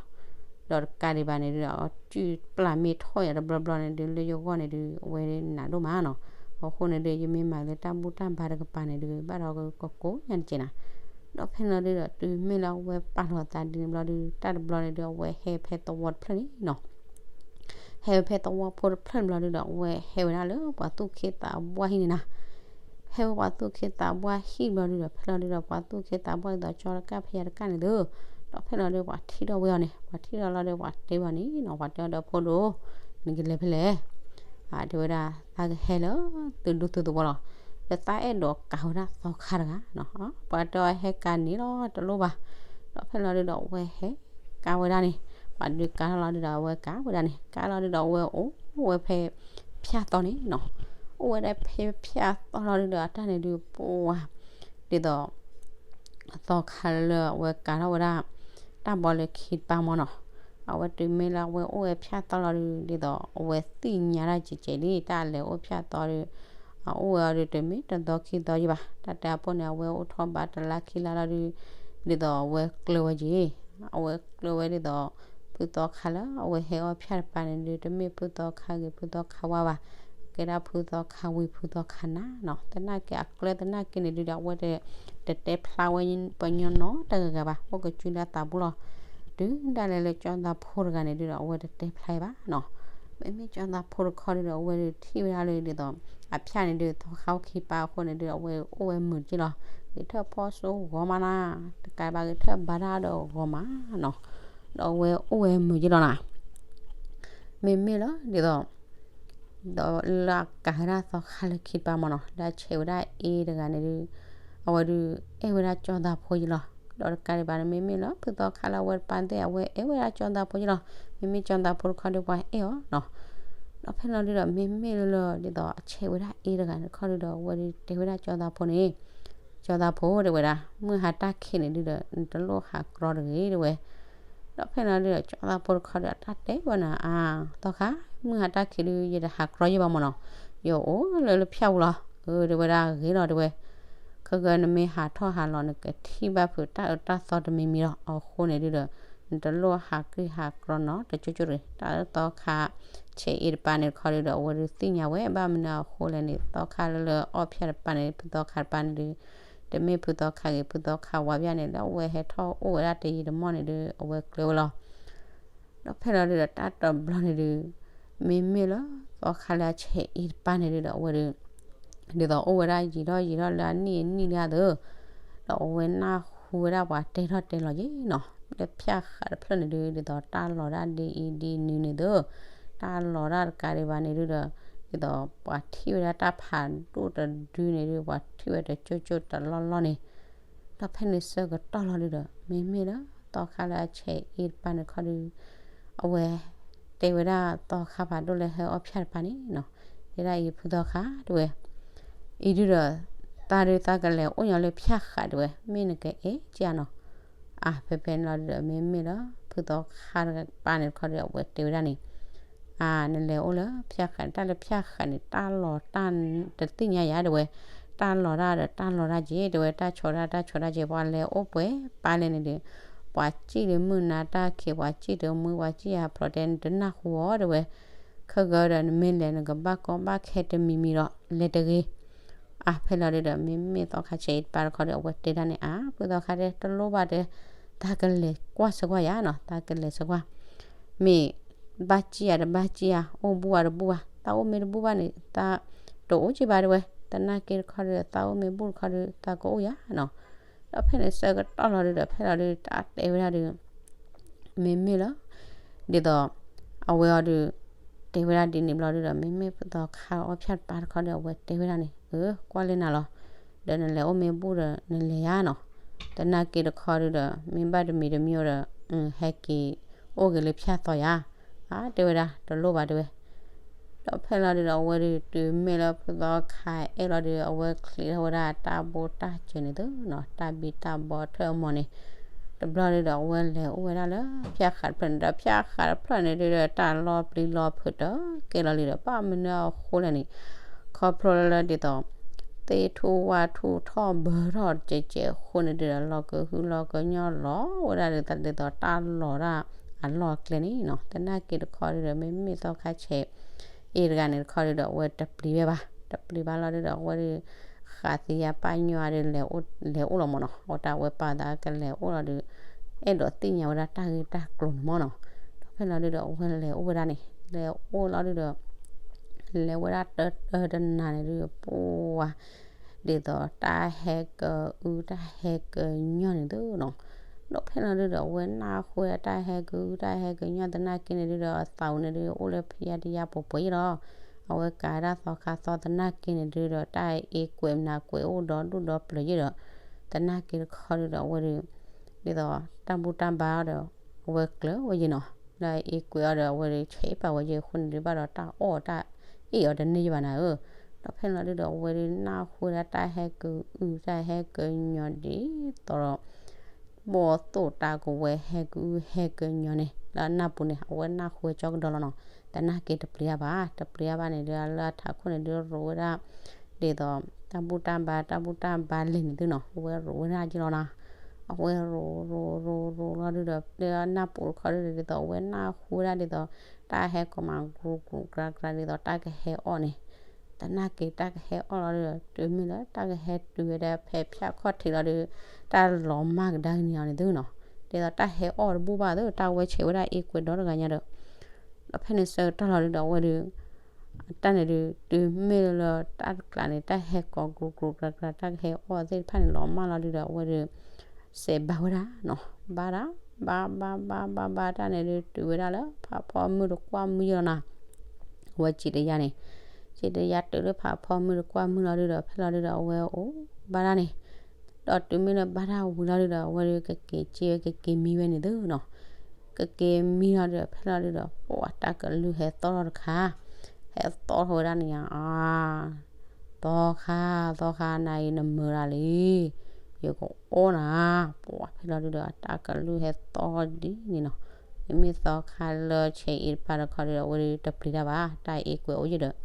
ဒီးတကးဒံးဘၣ်န့ၣ်ဒုး အစုၣ်ပျၢ်မ့ၢ်ထီၣ်ယၤတဘျီဘျီန့ၣ်ဒုး လၢယဂီၢ်န့ၣ်ဒုး အဝဲနးဒိၣ်မးနီၤ, အဃိန့ၣ်ဒုး ယမ့ၢ်မၤလၢတၢ်ဘူၣ်တၢ်ဘါတကပၤန့ၣ်ဒုး ဘၣ်ဒီးကကိညၢ်တစဲးနၤ, ဒီးဖဲန့ၣ်လီၤဒုးဒီး တုၤမ့ၢ်လၢအဝဲပာ်လီၤသးဒ်န့ၣ်ဘျီဒုး တၢ်တဘျီန့ၣ်ဒုး အဝဲဟဲဖဲသဝီတဖျၢၣ်န့ၣ်နီၤ ဟဲဖဲသဝီဖိတဖျၢၣ်န့ၣ်ဘျီဒုးဒီး အဝဲဟဲဝဲဒၣ်လၢပှၤသူၣ်က့သးပှၢ်ဟံၣ်န့ၣ်နၤ, ဟဲဝဲပှၤသူၣ်က့သးပှၢ်ဟံၣ်ဘျီဒုးဒီး ဖဲလီၤဒုးဒီး ပှၤသူၣ်က့သးပှၢ်ဒ်သိးကၠီတကၣ်ဖဲယၤတကၣ်န့ၣ်သု, ဒီးဖဲလီၤဒုးပှၤထံၣ်ထီၣ်ဝဲအီၤန့ၣ် ပှၤထံၣ်ထီၣ်လီၤဒုး ပှၤတဲဘၣ်န့ၣ်နီၤ ပှၤတဲအီၤဒီး ဖိဒိၣ် နကလဲၤဖဲလဲၣ်, တဲဝဲဒၣ် သးကဟဲလၢသုဒူသုသဝီလီၤ, လၢသးအဲၣ်ဒိးကၤဝဲဒၣ်သီခါတဂၤနီၤ, ပှၤတဲအီၤဟဲကၤန့ၣ်လီၤ တလိၣ်ဘၣ်, ဒီးဖဲလီၤဒုးဒီး အဝဲဟဲကၤဝဲဒၣ်န့ၣ်, ပှၤဒုးကၤထီၣ်လီၤဒုးဒီး အဝဲကၤဝဲဒၣ်န့ၣ်, ကၤလီၤဒုးဒီး အဝဲအိၣ်ဝဲဖဲ ဖၠၣ်သီန့ၣ်နီၤ, အိၣ်ဝဲဒၣ်ဖဲဖၠၣ်သီလီၤဒုးဒီး အတၢ်န့ၣ်ဒုး ပှၤ ဒ်သိး သီခါလၢအဝဲကၤထီၣ်ဝဲဒၣ် တၢ်ဘီလၢခံတပၤမ့ၢ်နီၤ, အဝဲတုၤမ့ၢ်လၢအဝဲအိၣ်ဝဲဖၠၣ်သီလီၤဒုး ဒ်သိးအဝဲသ့ၣ်ညါတၢ်ကဲးကဲးလံ တၢ်လဲၤအိၣ်ဖၠၣ်သီဒုး အအိၣ်ဝဲအီၤဒုး တမ့ၢ်တသီခံသီယံၤဘၣ်, တၢ်တဲအဖိန့ၣ် အဝဲအိၣ်ထီၣ်ဘၣ်တလါခံလါလီၤဒုး ဒ်သိးအဝဲကျၢၤဝဲက့ၤ အဝဲကျၢၤဝဲဒ်သိး ဖုသီခါလၢအဝဲဟဲအီၣ်ဖၠၣ်တပၤန့ၣ်ဒုး တမ့ၢ်ဖုသီခါဂ့ၤ ဖုသီခါဝါဘၣ်, ကဲဒၣ်ဖုသီခါဝံၤ ဖုသီခါနၤနီၤ, သနာ်က့အကျၢၤသနာ်က့န့ၣ်ဒုးဒီး အဝဲတတဲဖျါဝဲပှၤကညီနီတဂၤဂၤဘၣ်, အိၣ်ကစုဒၣ်သးပူၤလီၤ, တုၤဒၣ်လဲာ်လၢကၠီသးဖိတဂၤန့ၣ်ဒုးဒီး အဝဲတတဲဖျါဘၣ်နီၤ, မ့မ့ၢ်ကၠီသးဖိတခီဒုးဒီး အဝဲဒုးထံၣ်ဝဲဒၣ်လၢဒ်သိး အဖၠၣ်န့ၣ်ဒုး သီခါအိၣ်ခံပၤအဃိန့ၣ်ဒုး အဝဲအိၣ်ဝဲမုာ်က့လီၤ, ဂဲၤထၢၣ်ဖီၣ်စိဂီၤမးနၤ, တကးဘၣ်ဂဲၤထၢၣ်ဘါတၢ်ဒီးဂီၤမးနီၤ, ဒီးအဝဲအိၣ်ဝဲမုာ်က့လီၤနၤ, မ့မ့ၢ်လၢဒ်သိး ဒီးလၢအကၤဝဲဒၣ်သီခါလၢခံတပၤမ့ၢ်နီၤ လၢအဆဲးဝဲဒၣ်အ့တဂၤန့ၣ်ဒုး အဝဲဒုးအဲၣ်ဝဲဒၣ်ကၠီသးဖိယံၤလီၤ, ဒီးတကးဒံးဘၣ်န့ၣ် မ့မ့ၢ်လၢဖုသီခါလၢအဝဲတပၤသ့ၣ် အဝဲအဲၣ်ဝဲဒၣ်ကၠီသးဖိယံၤလီၤ, မ့မ့ၢ်ကၠီသးဖိတခီဒုးပှၤအဲၣ်အီၤနီၤ, ဒီးဖဲလီၤဒုးဒီး မ့မ့ၢ်လၢလၢဒ်သိးအဆဲးဝဲဒၣ်အ့တဂၤန့ၣ်တခီဒုးဒီး အဝဲဒုးတဲဝဲဒၣ်ကၠီသးဖိန့ၣ် ကၠီသးဖိတဲဝဲဒၣ် မုၢ်ဟါတၢ်ခံးန့ၣ်ဒုးဒီး နတလိၣ်ဟးကြီတဂ့ၤတဲဝဲ, ဒီးဖဲလီၤဒုးဒီး ကၠီသးဖိတခီဒုး အတၢ်တဲဝဲနၤ အါ သီခါ မုၢ်ဟါတၢ်ခံးဒုး ယတဟးကြီယံၤဘၣ်မ့ၢ်နီၤ, ယအိၣ်လၢလၢဖၠၣ်ပူၤလီၤ, အၢ တဲဝဲဒၣ်ဂ့ၤလီၤတဲဝဲ, ခဲကနမ့ၢ်ဟးထီၣ်ဟးလီၤ နကထံၣ်ဘၣ်ဖုးတၢ်အၢတၢ်သီတမံၤမံၤလီၤ, အဃိန့ၣ်ဒုးဒီး နတလိၣ်ဟးကံၢ်ဟးကြီနီတကၠိကၠိတဂ့ၤ, တၢ်အၢသီခါ ဆဲးအ့တပၤန့ၣ်တခီဒုးဒီး အဝဲဒုးသ့ၣ်ညါဝဲ ဘၣ်မနုၤအဃိလဲၣ်န့ၣ် သီခါလၢလၢအီၣ်ဖၠၣ်တပၤန့ၣ် ဖုသီခါတပၤန့ၣ်ဒုး တမ့ၢ်ဖုသီခါဂ့ၤ ဖုသီခါဝါဖၠၣ်န့ၣ် လၢအဝဲဟဲထီၣ်အိၣ်ဝဲဒၣ်တယံာ်တမီၢ်န့ၣ်ဒုး အဝဲကျၢၤဝဲလီၤ. ဒီးဖဲလီၤဒုးဒီးတၢ်တဘျီန့ၣ်ဒုး မ့မ့ၢ်လၢ သီခါလၢအဆဲးအ့တပၤန့ၣ်ဒုးဒီး အဝဲဒုး ဒ်သိးအိၣ်ဝဲဒၣ်ယံာ်ထီၣ်ယံာ်ထီၣ်လၢအနံၣ်အနံၣ်လၢအသၢ ဒီးအဝဲနၢ်ဟူဝဲဒၣ်ပှၤတဲထီၣ်တဲလီၤက့ၤနီၤ, လၢဖၠၣ်ဃးတဖျၢၣ်န့ၣ်ဒုး ဒ်သိးတၢ်လီၤဒၣ်ဒ်အံၤဒ်နုၤန့ၣ်သၢ တၢ်လီၤဒၣ်တကးဒံးဘၣ်န့ၣ်ဒုးဒီး ဒ်သိးပှၤထံၣ်ဝဲဒၣ်တၢ်ဖးဒိၣ်တဒုန့ၣ်ဒုး ပှၤထံၣ်ဝဲတကၠိကၠိတလီၢ်လီၢ်န့ၣ် ဒီးဖဲန့ၣ်ဆၢကတီၢ်လီၤဒုဒီး မ့မ့ၢ်လၢသီခါလၢအဆဲးအ့ၣ်တပၤန့ၣ်တခီဒီး အဝဲတဲဝဲဒၣ်သီခါဖးဒိၣ်လၢဟဲအီၣ်ဖၠၣ်တပၤန့ၣ်နီၤ, တဲဒၣ်အံၤဖုသီခါတဲဝဲ, အံၤဒုဒီး သးဒုသးကလဲၤအိၣ်ညီလၢဖၠၣ်ဃးတဲဝဲ မ့ၢ်နကအဲၣ်ကနီၤ. အါ ဖဲဖဲန့ၣ်လီၤဒုဒီး မ့မ့ၢ်လၢ ဖုသီခါတပၤန့ၣ်တခီဒီး အဝဲတဲဝဲဒၣ်န့ၣ် အါ နလဲၤအိၣ်လၢဖၠၣ်ဃးန့ၣ် တၢ်လၢဖၠၣ်ဃးန့ၣ် တၢ်လီၤတၢ်တသ့ၣ်ညါယၤတဲဝဲ, တၢ်လီၤတၢ်ဒီးတၢ်လီၤတၢ်က့ၤတဲဝဲ, တၢ်ဆီတၢ်တၢ်ဆီတၢ်က့ၤ ပှၤလဲၤအိၣ်ပှဲၤပာ်လဲၣ်န့ၣ်ဒီး ပှၤစံၣ်ဒီးမုၢ်နၤတၢ်ခံး ပှၤစံၣ်ဒီးမုၢ် ပှၤစံၣ်ယၤဖျိးတဲ နတနၢ်ဟူအီၤတဲဝဲ, ခဲကဒီး နမ့ၢ်လဲၤ နကဘၣ်ကီဘၣ်ခဲတမံၤမံၤဒီး လဲၤတဂ့ၤ. အါ ဖဲလီၤဒုဒီး မ့မ့ၢ်သီခါဆဲးအ့ၣ်တပၤတခီဒီး အဝဲတဲဒၣ်န့ၣ် အါ ဖုသီခါတဲ တလိၣ်ဘၣ်တဲ, သးကလဲၤကွၢ်စၢၤကွၢ်ယၤနီၤ, သးကလဲၤစၢၤကွၢ် မ့ၢ်ဘၣ်စံၣ်ယၤတဘၣ်စံၣ်ယၤ အိၣ်ဘူၣ်အါတဘူၣ်ဘၣ်, သးအိၣ်မ့ၢ်တဘူၣ်ဘၣ်န့ၣ် သးတအိၣ်က့ၤဘၣ်တဲဝဲ, သနာ်က့တခီဒီး သးအိၣ်မ့ၢ်ဘူၣ်တခီဒီး သးကအိၣ်ယၤနီၤ. ဒီးဖဲန့ၣ်ဆၢကတီၢ်လီၤဒုဒီး ဖဲလီၤဒု တၢ်တဲဝဲဒၣ်ဒု မ့မ့ၢ်လီၤ ဒ်သိး အဝဲအီၤဒု တဲဝဲဒၣ်ဒ်န့ၣ်ဘျီဒုဒီး မ့မ့ၢ်ဖုသီခါအီၣ်ဖၠၣ်တပၤတခီဒီး အဝဲတဲဝဲဒၣ်န့ၣ် အၢ ကွၢ်လၢနၤလီၤ, ဒီးနလဲၤအိၣ်မ့ၢ်ဘူၣ်ဒီး နလဲၤယၤနီၤ, သနာ်က့တခီဒုဒီး မ့ၢ်ဘၣ်တမံၤတမံၤဒီး ဟဲက့ၤအိၣ်က့ၤလၢဖၠၣ်သီယၤ, အါ တဲဝဲဒၣ် တလိၣ်ဘၣ်တဲဝဲ ဒီးဖဲလီၤဒုဒီး အဝဲဒု တုၤမ့ၢ်လၢဖုသီခါအဲၣ်လီၤဒု အဝဲချံးထီၣ်ဝဲဒၣ်တၢ်ဘူၣ်တၢ်စၢၤန့ၣ်သုနီၤ, တၢ်ဘံၣ်တၢ်ဘီထၢၣ်အမီၤန့ၣ်, တဘျီဒုဒီး အဝဲလဲၤအိၣ်ဝဲဒၣ်လၢဖၠၣ်ဃးတဖျၢၣ်န့ၣ်ဒီး ဖၠၣ်ဃးတဖျၢၣ်န့ၣ်ဒုဒီး တၢ်လီၤပျံၤလီၤဖုးတကဲလီၤလံဒီး ဘၣ်မနုၤအဃိလဲၣ်န့ၣ်, ခီဖျိလၢဒ်သိး သ့ၣ်ထူၣ်ဝၣ်ထူၣ်ထီၣ်ဘၢထီၣ်ကဲးကဲးအဃိန့ၣ်ဒုဒီး လီၤကဟုလီၤကညီလီၤဝဲဒၣ်ဒ်သိး ဒ်သိးတၢ်လီၤတၢ်အလီၢ်အကျဲန့ၣ်နီၤ, သနာ်က့တခီဒုဒီး မ့မ့ၢ်သီခါဆဲး အ့ၣ်တဂၤန့ၣ်တခီဒုဒီး အဝဲတပျံၤဝဲဘၣ်, တပျံၤဘၣ်လီၤဒုဒီး အဝဲဒု ဃးသံယါပၢ်ညီအဒု လဲၤအိၣ်လီၤမၢ်နီၤ, အဝဲတၢ်ဝဲပာ်သးကလဲၤအိၣ်လီၤဒု အဲၣ်ဒိးသ့ၣ်ညါဝဲဒၣ်တၢ်ဂ့ၢ်တၢ်ကျိၤန့ၣ်မၢ်နီၤ, ဒီးဖဲလီၤဒုဒီး အဝဲလဲၤအိၣ်ဝဲဒၣ်န့ၣ် လဲၤအိၣ်လီၤဒုဒီး လဲၤဝဲဒၣ်တၢတၢတနၤန့ၣ်ဒု ပှၤ ဒ်သိးတၢ်ဟဲကအုတၢ်ဟဲကညီၢ်န့ၣ်သုနီၤ, ဒီးဖဲလီၤဒုဒီး အဝဲနၢ်ဟူဝဲဒၣ်တၢ်ဟဲကအု တၢ်ဟဲကညီၢ်သနာ်က့န့ၣ်ဒုဒီး အသးအိၣ်န့ၣ်ဒု အိၣ်လၢဖံးယါတယါပှဲၤပှဲၤယဲလီၤ, အဝဲကၤဝဲဒၣ်သီခါသီသနာ်က့န့ၣ်ဒုဒီး တၢ်အ့ၣ်ကွဲးမနၤကွဲးအိၣ်ဒီးဒူၣ်ဒီးပျၢၤယဲဒီး သနာ်က့တခီဒုဒီး အဝဲဒု ဒ်သိးတၢ်ဘူၣ်တၢ်ဘါအီၤဒီး အဝဲကျၢၤဝဲယဲနီၤ, ဒီးအ့ၣ်ကွဲးအီၤဒီး အဝဲဒု ဆဲးပာ်ဝဲယဲအဃိန့ၣ်ဒု ဘၣ်ဒီးတၢ်အီၣ်တၢ်အ့ၣ်အီၤတန့ၢ်ယဲဘၣ်နၤဧၢ, ဒီးဖဲလီၤဒုဒီး အဝဲဒု နၢ်ဟူဝဲဒၣ်တၢ်ဟဲကအုတၢ်ဟဲကညီၢ်ဒ်သိးဒီး ဘီၣ်သိၣ်တၢ်ကဝဲၤဟဲကအုဟဲကညီၢ်န့ၣ် လၢအနၢ်ပူၤန့ၣ် အဝဲနၢ်ဟူဝဲကၠီကဒီးလီၤနီၤ, သနာ်က့တပျံၤတၢ်ဘၣ်, တပျံၤတၢ်ဘၣ်န့ၣ်ဒု လၢအထးခိၣ်န့ၣ်ဒု ရိးဝဲဒၣ် ဒ်သိး တၢ်ဘူၣ်တၢ်ဘါ တၢ်ဘူၣ်တၢ်ဘါလဲၣ်န့ၣ်သုနီၤ, အဝဲရိးဝဲဒၣ်ယဲလီၤနီၤ, အဝဲရိးရိးရိးရိးလီၤဒုဒီး လၢအနၢ်ပူၤတခီဒုဒီး ဒ်သိးအဝဲနၢ်ဟူဝဲဒၣ်ဒ်သိး တၢ်ဟဲကီးမၤ ကြူကြူကြၤကြၤ ဒ်သိးတၢ်ကဟဲအီၣ်န့ၣ် သနာ်က့တၢ်ကဟဲအီၣ်လီၤဒုဒီး တုၤမ့ၢ်လၢတၢ်ကဟဲတုၤဝဲဒၣ်ဖဲဖၠၣ်ခီၣ်ထံးလီၤဒု တၢ်လီၤမၢ်ကဒါက့ၤန့ၢ်အီၤန့ၣ်သုနီၤ, ဒ်သိးတၢ်ဟဲအီၣ်တဘူၣ်ဘၣ်သု တၢ်ဝဲဆဲးဝဲဒၣ်အ့ၣ်ကွဲးဒီတဂၤညါဒီး ဒီးဖဲန့ၣ်ဆၢကတီၢ်လီၤဒုဒီး အဝဲဒု တၢ်န့ၣ်ဒု တုၤမ့ၢ်လၢတၢ်တကျးန့ၣ် တၢ်ဟဲကီးကြူကြူကြၤကြၤ တၢ်ကဟဲအီၣ်သ့ၣ်တဖၣ်န့ၣ် လီၤမၢ်လီၤဒုဒီး အဝဲဒု စဲးဘါဝဲဒၣ်နီၤ, ဘါဒၣ် ဘါဘါဘါဘါဘါတၢ်န့ၣ်ဒု တုၤဝဲဒၣ်လၢဖးဖီမုၢ်တကွၢ်မုၢ်ယဲလီၤနီၤ, အဝဲစံးတယါန့ၣ် စံးတယါတုၤလၢဖးဖီမုၢ်တကွၢ်မုၢ်လီၤဒုဒီး ဖဲလီၤဒုဒီး အဝဲအိၣ်ဘါတၢ်န့ၣ် ဒီးတုၤမ့ၢ်လၢဘါတၢ်ဝံၤလီၤဒုဒီး အဝဲဒု ကက့ၤစ့ဝဲ ကက့ၤမံဝဲန့ၣ်သုနီၤ, ကက့ၤမံလီၤဒုဒီး ဖဲလီၤဒုဒီး ပှၤတၢ်ကလုၢ်ဟဲသီၣ်ထီၣ်တခါ, ဟဲသီၣ်ထီၣ်ဝဲဒၣ်န့ၣ်ညါ အါ သီခါ သီခါ နၤအံၤနမုာ်ဒၣ်လံ, ယကအီၣ်နၤ, ပှၤဖဲလီၤဒုဒီး တၢ်ကလုၢ်ဟဲသီၣ်ဒ်န့ၣ်နီၤ, မ့မ့ၢ်သီခါလၢဆဲးအ့ၣ်တပၤတခီဒုဒီး အဝဲဒုတပျံၤတၢ်ဘၣ် တၢ်အ့ၣ်ကွဲးအိၣ်ယဲဒီး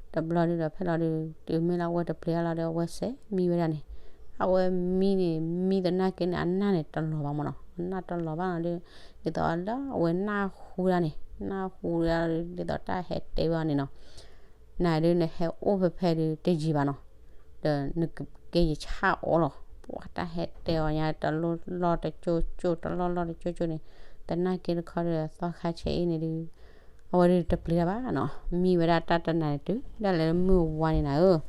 တဘျီဒုဒီး ဖဲလီၤဒု တုၤမ့ၢ်လၢအဝဲတပျံၤတၢ်လီၤဒီး အဝဲစဲးမံဝဲဒၣ်န့ၣ်, အဝဲမံန့ၣ် မံသနာ်က့န့ၣ် အနၢ်န့ၣ်တလီၤဘၣ်မၢ်နီၤ, အနၢ်တလီၤဘၣ်နီၤဒု ဒ်သိးလၢအဝဲနၢ်ဟူဒၣ်န့ၣ် နၢ်ဟူဒၣ်ဒ်သိးတၢ်ဟဲတဲဝဲအီၤန့ၣ်နီၤ, နၤဒု နဟဲအိၣ်ဖဲဖဲဒု တယံာ်ဘၣ်နီၤ, ဒီးနကကဲယဆၣ်အီၣ်လီၤ, ပှၤတၢ်ဟဲတဲအီၤညါ တလီၢ်လီၢ်တကၠိကၠိ တလီၢ်လီၢ်တကၠိကၠိန့ၣ်, သနာ်က့တခီဒု သီခါဆဲးအ့ၣ်န့ၣ်ဒု အဝဲဒုတပျံၤတၢ်ဘၣ်နီၤ, မံဝဲဒၣ်တၢ်တနၤန့ၣ် တုၤဒၣ်လဲာ်လၢမုၢ်ဝါန့ၣ်နၤဧၢ,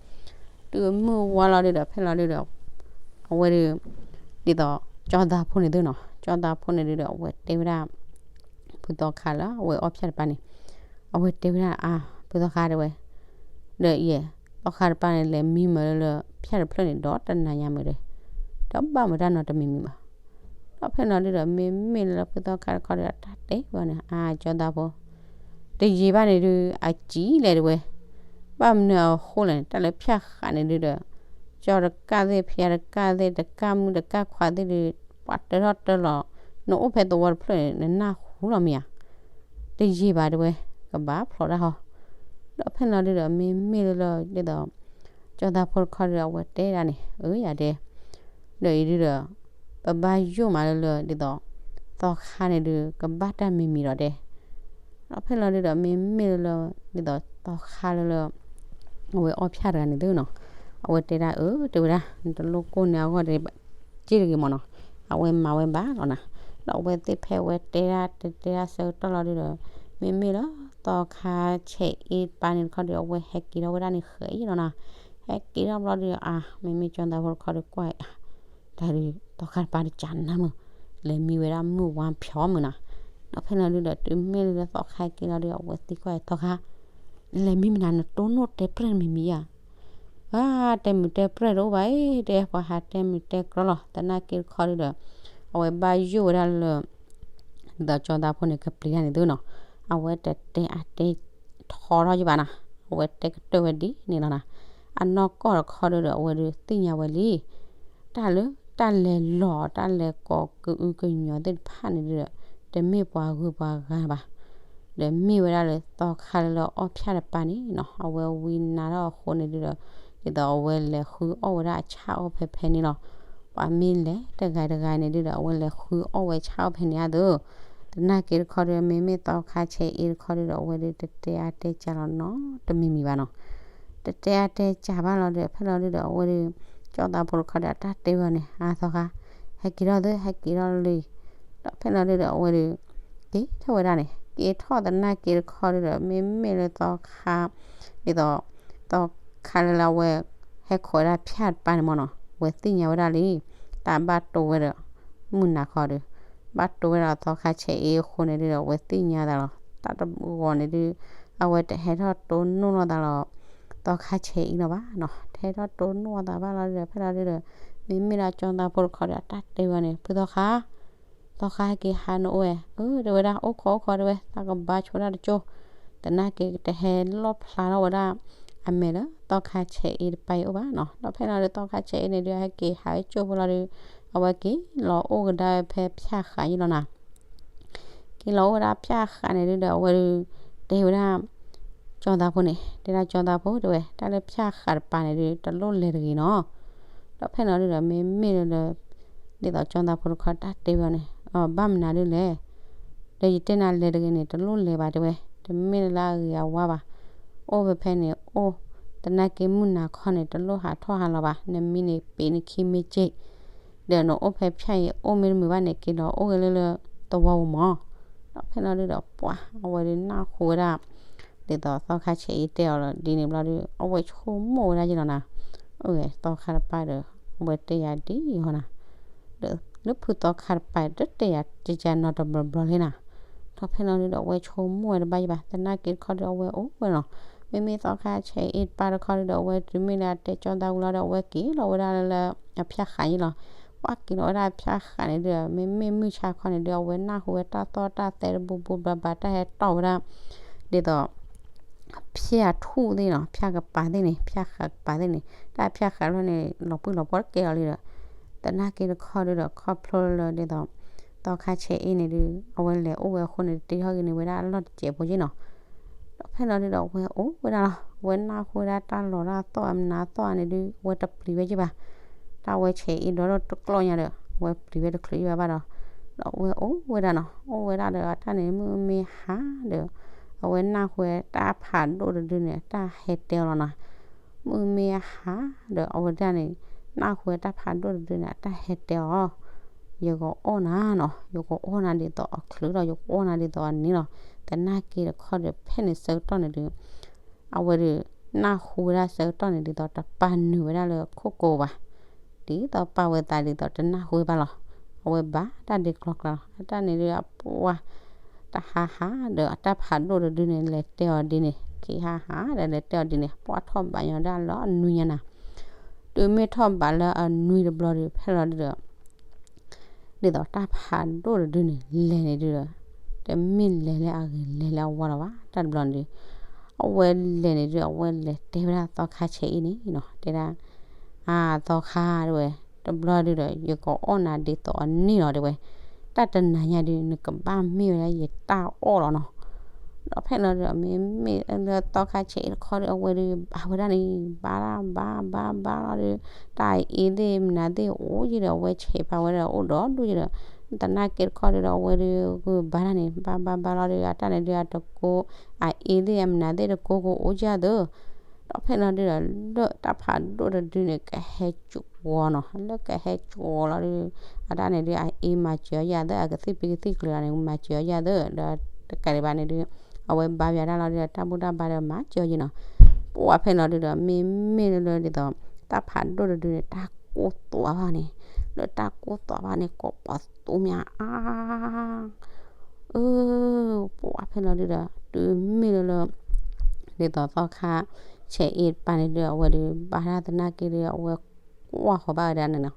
တုၤမုၢ်ဝါလီၤဒုဒီး ဖဲလီၤဒုဒီး အဝဲဒု ဒ်သိး ကၠီသးဖိန့ၣ်သုနီၤ, ကၠီသးဖိန့ၣ်ဒုဒီး အဝဲတဲဝဲဒၣ် ဖုသီခါလၢအဝဲအီၣ်ဖၠၣ်တပၤန့ၣ်, အဝဲတဲဝဲဒၣ် အါ ဖုသီခါတဲဝဲ, ဒီးယဲ သီခါတပၤန့ၣ် လဲၤမံမုာ်လၢလၢဖၠၣ်တဖျၢၣ်န့ၣ် ဒီးတနၤညါမုာ်ဒီး, တဘၣ်မတၤနီတမံၤမံၤဘၣ်. ဒီးဖဲလီၤဒုဒီး မ့မ့ၢ်လၢဖုသီခါတခီဒီး အတၢ်တဲဘၣ်န့ၣ် အကၠီသးဖိ တယံာ်ဘၣ်န့ၣ်ဒုး အစံၣ်လဲၣ်တဝဲ, ဘၣ်မနုၤအဃိလဲၣ်န့ၣ် တၢ်လၢဖၠၣ်ဃးန့ၣ်ဒုဒီး ကၠီတကၢ်သ့ၣ် ဖယါတကၢ်သ့ၣ် တကၢ်မုၣ်တကၢ်ခွါသ့ၣ်ဒုး ပှၤတၢထီၣ်တၢလီၤ, နအိၣ်ဖဲသဝီတဖျၢၣ်န့ၣ် နနၢ်ဟူလီၤမ့ၢ်ဧါ, တယံာ်ဘၣ်တဝဲ, ကဘၣ်ဖျိးတၢ်ဟီ. ဒီးဖဲလီၤဒုဒီး မ့မ့ၢ်လၢလၢ ဒ်သိး ကၠီသးဖိတခီဒီး အဝဲတဲဒၣ်န့ၣ် အၢ ယၤဒဲး ဒီးအံၤဒုဒီး ပဘၣ်ယိၣ်မးလၢလၢ ဒ်သိး သီခါန့ၣ်ဒုး ကဘၣ်တၢ်မံၤမံၤဒီးဒဲး. ဒီးဖဲလီၤဒုဒီး မ့မ့ၢ်လၢလၢ ဒ်သိးသီခါလၢလၢ အဝဲအီၣ်ဖၠၣ်တဂၤန့ၣ်သုနီၤ, အဝဲတဲဒၣ် အၢ တဲဝဲဒၣ် နတလိၣ်ကိၢ်န့ၢ်အဂီၢ်တက့ၢ်တဂ့ၤမ့ၢ်နီၤ, အဝဲမၤဝဲဘၣ်လီၤနၤ. ဒီးအဝဲသ့ၣ်ဖဲဝဲတဲဒၣ် တတဲဒၣ်ဆၢကတီၢ်လီၤဒုဒီး မ့မ့ၢ်လၢ သီခါဆဲးအ့တပၤန့ၣ်တခီဒီး အဝဲဟဲက့ၤထီၣ်ဝဲဒၣ်န့ၣ်ဃဲအံၤလီၤနၤ. ဟဲက့ၤထီၣ်ဘျီဒုဒီး အါ မ့မ့ၢ်ကၠီသးဖိတခီဒီးကွၢ် တၢ်ဒုး သီခါတပၤတကးနၤမုၢ်, လဲၤမံဝဲဒၣ်မုၢ်ဝါဖျီမုၢ်နၤ. ဒီးဖဲလီၤဒုဒီး တုၤမ့ၢ်လၢသီခါဟဲက့ၤလီၤဒုဒီး အဝဲသံကွၢ်အသီခါ လဲၤမံမနုၤ နတိၢ်နီၣ်တဲပြဲၢ်မံၤမံၤဧါ. အါ တဲမုာ်တဲပြဲၢ်တအိၣ်ဘၣ်အံၤ တဲပှၤဟးတဲမုာ်တဲကြီလီၤ. သနာ်က့တခီဒုဒီး အဝဲဘၣ်ယိၣ်ဝဲဒၣ်လၢ ဒ်သိးကၠီသးဖိန့ၣ် ကပျံၤတၢ်န့ၣ်သုနီၤ, အဝဲတတဲအတဲထီထီၣ်ယဘၣ်နၤ, အဝဲတဲကတၢၢ်ဝဲဒ်န့ၣ်လီၤနၤ. အနီၢ်ကီၢ်တခီဒုဒီး အဝဲဒုးသ့ၣ်ညါဝဲလံ တၢ်လၢတၢ်လဲၤလီၤ တၢ်လဲၤကိးကအုကညီၤသ့ၣ်တဖၣ်န့ၣ်ဒုဒီး တမ့ၢ်ပှၤဂုၤပှၤဂၤဘၣ်. ဒီးမ့ၢ်ဝဲဒၣ်လၢသီခါလၢလၢအီၣ်ဖၠၣ်တပၤန့ၣ်နီၤ, အဝဲဝံနါထီၣ်အဃိန့ၣ်ဒုဒီး ဒ်သိးအဝဲလဲၤဃုအီၣ်ဝဲဒၣ်အဆၣ်အီၣ်ဖဲဖဲန့ၣ်လီၤ. ပှၤမ့ၢ်လဲၤတဂၤတဂၤန့ၣ်ဒုဒီး အဝဲလဲၤဃုအီၣ်ဝဲဆၣ်အီၣ်ဖဲန့ၣ်အသိး သနာ်က့တခီဒီး မ့မ့ၢ်သီခါဆဲးအ့တခီဒုဒီး အဝဲဒုးတတဲအါတဲစှၤလီၤနီတမံၤမံၤဘၣ်နီၤ. တတဲအါတဲစှၤဘၣ်လီၤဒီး ဖဲလီၤဒုဒီး အဝဲဒုး ကၠီသးဖိတခီဒီး အတၢ်တဲဝဲန့ၣ် အါသီခါ ဟဲက့ၤထီၣ်သု ဟဲက့ၤထီၣ်လံ. ဒီးဖဲလီၤဒုဒီး အဝဲဒုး က့ၤထီၣ်ဝဲဒၣ်န့ၣ် က့ၤထီၣ်သနာ်က့တခီဒုဒီး မ့မ့ၢ်လၢသီခါ ဒ်သိး သီခါလၢလၢအဝဲ ဟဲခိးဝဲဒၣ်ဖၠၣ်တပၤန့ၣ်မ့ၢ်နီၤ အဝဲသ့ၣ်ညါဝဲဒၣ်လံ တၢ်ဘၣ်တိၢ်ဝဲဒီး မုၢ်နၤခီဒုး ဘၣ်တိၢ်ဝဲဒၣ်သီခါဆဲးအ့အဃိန့ၣ်ဒုဒီး အဝဲသ့ၣ်ညါသးလီၤ. တၢ်တဂီၤန့ၣ်ဒု အဝဲတဟဲထီၣ်တိၢ်နီၣ်လီၤသးလီၤ သီခါဆဲးအ့လီၤဘၣ်နီၤ. တဟဲထီၣ်တိၢ်နီၣ်သးဘၣ်လီၤဒုဒီး ဖဲလီၤဒုဒီး မ့မ့ၢ်ဒၣ်ကၠီသးဖိတခီဒီး အတၢ်တဲဝဲန့ၣ် ဖုသီခါ သီခါဟဲက့ၤဟးနအိၣ်ဝဲ, အၢ တဲဝဲဒၣ် အိၣ်ခိးအိၣ်ခိးတဲဝဲ သးကဘါဆိဒၣ်တကၠိ, သနာ်က့တဟဲလီၣ်ဖျါထီၣ်ဝဲဒၣ် အမဲာ်လၢသီခါဆဲးအ့တပၤအံၤအိၣ်ဘၣ်နီၤ. ဒီးဖဲလီၤဒုးသီခါဆဲးအ့န့ၣ်ဒုး ဟဲက့ၤဟးဝဲကၠိဖိလီၤဒုး အဝဲက့ၤလီၤအိၣ်ကဒါဖဲဖၠၣ်ဃးယံလီၤနၤ က့ၤလီၤအိၣ်ဝဲဒၣ်ဖၠၣ်ဃးန့ၣ်ဒုဒီး အဝဲဒုး တဲဝဲဒၣ် ကၠီသးဖိန့ၣ် တဲဒၣ်ကၠီသးဖိတဲဝဲ တၢ်လၢဖၠၣ်ဃးတပၤန့ၣ်ဒုး တလိၣ်လဲၤတဂ့ၤနီၤ. ဒီးဖဲလီၤဒုဒီး မ့မ့ၢ်လၢ ဒ်သိးကၠီသးဖိတခီတၢ်တဲဝဲန့ၣ် အဘၣ်မနုၤဒုလဲၣ် ဒီးယတဲနၤလဲၤတဂ့ၤန့ၣ် တလိၣ်လဲၤဘၣ်တဲဝဲ, တမ့ၢ်လၢအဂ့ၤအဝါဘၣ်. အိၣ်ဖဲဖဲန့ၣ်အိၣ်, သနာ်က့မုၢ်နၤခီန့ၣ် တလိၣ်ဟးထီၣ်ဟးလီၤဘၣ်, နမံန့ၣ်ပ့ၤနခံမ့ၢ်က့ၢ်, ဒီးနအိၣ်ဖဲဖၠၣ်အံၤ အိၣ်မ့ၢ်တမုာ်ဘၣ်န့ၣ် က့ၤလီၤအိၣ်ဂ့ၤလၢလၢသဝီပူၤမး. ဒီးဖဲလီၤဒုဒီးပှၤ အဝဲဒုးနၢ်ဟူဝဲဒၣ် ဒ်သိးသီခါဆဲးအ့တဲအီၤလီၤဒ်န့ၣ်ဘျီဒုး အဝဲဆိကမိၣ်ဝဲဒၣ်ယလီၤနၤ, အဝဲသီခါတပၤဒီး အဝဲတဲယၤဒ်အံၤဟီနၤ ဒီးလၢဖုသီခါတပၤ တတဲယၤတကးနီတဘျီဘျီလံနၤ. ဒီးဖဲလီၤဒုဒီး အဝဲဆိကမိၣ်ဝဲတဘၣ်ယဘၣ် သနာ်က့တခီဒီး အဝဲအိၣ်ဝဲနီၤ, မ့မ့ၢ်သီခါဆဲးအ့တပၤတခီဒုဒီး အဝဲတုၤမ့ၢ်လၢအတဲကၠီသးဝံၤလီၤဒီး အဝဲက့ၤလီၤဝဲဒၣ်လၢ အဖၠၣ်ဃးယံလီၤ. ပှၤက့ၤလီၤဝဲဒၣ်ဖၠၣ်ဃးန့ၣ်ဒုဒီး မ့မ့ၢ်မုၢ်ဆါခီန့ၣ်ဒု အဝဲနၢ်ဟူဝဲတၢ်သီၣ်တၢ်သဲတဘူၣ်ဘူၣ်ဘၣ်ဘၣ် တၢ်ဟဲတီၢ်ဝဲဒၣ် ဒ်သိး ဖၠၣ်ထူၣ်သ့ၣ်နီၤ ဖၠၣ်ကပၤသ့ၣ်န့ၣ် ဖၠၣ်ဃးကပၤသ့ၣ်န့ၣ် တၢ်ဖၠၣ်ဃးလီၤန့ၣ် လီၤပှံၢ်လီၤပှီၢ်တကဲလီၤလံဒီး သနာ်က့တခီဒုဒီး ခီဖျိလၢဒ်သိး သီခါဆဲးအ့န့ၣ်ဒု အဝဲလဲၤအိၣ်ဝဲအဃိန့ၣ် တ့ထီၣ်က့ၤန့ၢ်ဝဲဒၣ်အလီၢ်တစဲးဖိက့နီၤ. ဒီးဖဲလီၤဒုဒီး အဝဲအိၣ်ဝဲဒၣ်လီၤ အဝဲနၢ်ဟူဝဲဒၣ်တၢ်လီၤတၢ်သီၣ်အမနုၤသီၣ်အန့ၣ်ဒု အဝဲတပျံၤဝဲက့ၤဘၣ်. တၢ်ဝဲဆဲးအ့ဒီးတကျီၢ်ညါဒီး အဝဲပျံၤဝဲတချုးက့ၤဘၣ်ဘၣ်ဒီး ဒီးအဝဲအိၣ်ဝဲဒၣ်နီၤ အိၣ်ဝဲဒၣ်ဒီး အတၢ်န့ၣ် မုၢ်မ့ၢ်ဟါဒီး အဝဲနၢ်ဟူဝဲတၢ်ဖးဒိၣ်တဒုန့ၣ် အတၢ်ဟဲတဲအီၤလီၤနီၤ. မုၢ်မ့ၢ်ဟါဒီး အဝဲဒၣ်န့ၣ် နၢ်ဟူဝဲတၢ်ဖးဒိၣ်တဒုန့ၣ် အတၢ်ဟဲတဲအီၤ ယကအီၣ်နၤနီၤ ယကအီၣ်နၤဒ်သိးအချုးဒီး ယကအီၣ်နၤဒ်သိးအန့ၣ်လီၤ. သနာ်က့တခီဒီး ဖဲန့ၣ်ဆၢကတီၢ်န့ၣ်ဒု အဝဲဒုး နၢ်ဟူဝဲဒၣ်ဆၢကတီၢ်န့ၣ် ဒ်သိးတပာ်နုာ်ဝဲဒၣ်လၢခိၣ်ကိၤဘၣ်, ဒ်သိးပာ်ဝဲသးဒ်သိးတနၢ်ဟူဝဲဘၣ်လီၤ. အဝဲဘၣ်တၢ်ဒ့ကျီကျါလီၤ. အတၢ်န့ၣ်ဒုးအပှၤ တဟါဟါဒီးအတၢ်ဖးဒိၣ်တဒုန့ၣ် လဲၤတဲအီၤဒ်န့ၣ် က့ၤဟါဟါဒီးလဲၤတဲအီၤဒ်န့ၣ် ပှၢ်ထီၣ်ဘၣ်ညီဒၣ်လၢအနွံညါနၤ တုၤမ့ၢ်ထီၣ်ဘးလၢအနွံတဘျီဒီး ဖဲလီၤဒုဒီး ဒ်သိးတၢ်ဖးဒိၣ်တဒုန့ၣ် လဲၤန့ၣ်ဒုဒီး တမ့ၢ်လဲၤလၢအဂ့ၤလဲၤလၢအဝါလီၤဘၣ် တၢ်တဘျီန့ၣ်ဒု အဝဲလဲၤန့ၣ်ဒု အဝဲလဲၤတဲဝဲဒၣ်သီခါဆဲးအ့န့ၣ်နီၤ တဲဒၣ် အါ သီခါတဲဝဲ တဘျီဒုဒီး ယကအီၣ်နၤဒ်သိးအန့ၣ်လီၤတဲဝဲ တၢ်တနၤညါဒု နကဘၣ်မ့ၢ်ဝဲဒၣ်ယတၢ်အီၣ်လီၤနီၤ ဒီးဖဲလီၤဒုဒီး မ့မ့ၢ်လၢသီခါဆဲးအ့တခီဒီး အဝဲဒု ဘါဝဲဒၣ်န့ၣ် ဘါလၢဘါဘါဘါလီၤဒု တၢ်အအ့သ့ၣ်မနုၤသ့ၣ်အိၣ်ယံၤဒီး အဝဲဆဲးပာ်ဝဲဒၣ်အိၣ်ဒီးဒူၣ်ယံၤဒီး သနာ်က့တခီဒုဒီး အဝဲဒု ဘါဒၣ်န့ၣ် ဘါဘါဘါလီၤဒု အတၢ်န့ၣ်ဒု အတကိ အအ့သ့ၣ်အမနုၤသ့ၣ်တကိကအိၣ်ယံၤသၢ ဒီးဖဲလီၤဒုဒီး လၢတၢ်ဖးဒိၣ်တဒုန့ၣ် ကဟဲကၠိဝီၤနီၤ လၢကဟဲကၠိဝီၤလီၤဒု အတၢ်န့ၣ်ဒု အအ့မၤစၢၤအီၤယံၤသၢ အကသံၣ်ပံၤကသံၣ်ကျၢၤန့ၣ် မၤစၢၤအီၤယံၤသၢ ဒီးတကးဒံးဘၣ်န့ၣ်ဒု အဝဲဘါယွၤတၢ်လီၤဒုဒီး တၢ်ဘူၣ်တၢ်ဘါဒီးမၤစၢၤအီၤယံၤနီၤ ပှၤဖဲလီၤဒုဒီး မ့မ့ၢ်လၢဒ်သိး တၢ်ဖးဒိၣ်တဒုန့ၣ် တၢ်ကိၢ်သွးဘၣ်န့ၣ် လၢတၢ်ကိၢ်သွးဘၣ်န့ၣ် ကိးပှၤသူမးအါ အၢ ပှၤဖဲလီၤဒုဒီး တုၤမ့ၢ်လၢလၢ ဒ်သိးသီခါဆဲးအ့တပၤန့ၣ်ဒု အဝဲဒု ဘါတၢ်သနာ်က့ဒု အဝဲကွၢ်ဃီၤဘၣ်ဝဲဒၣ်န့ၣ်နီၤ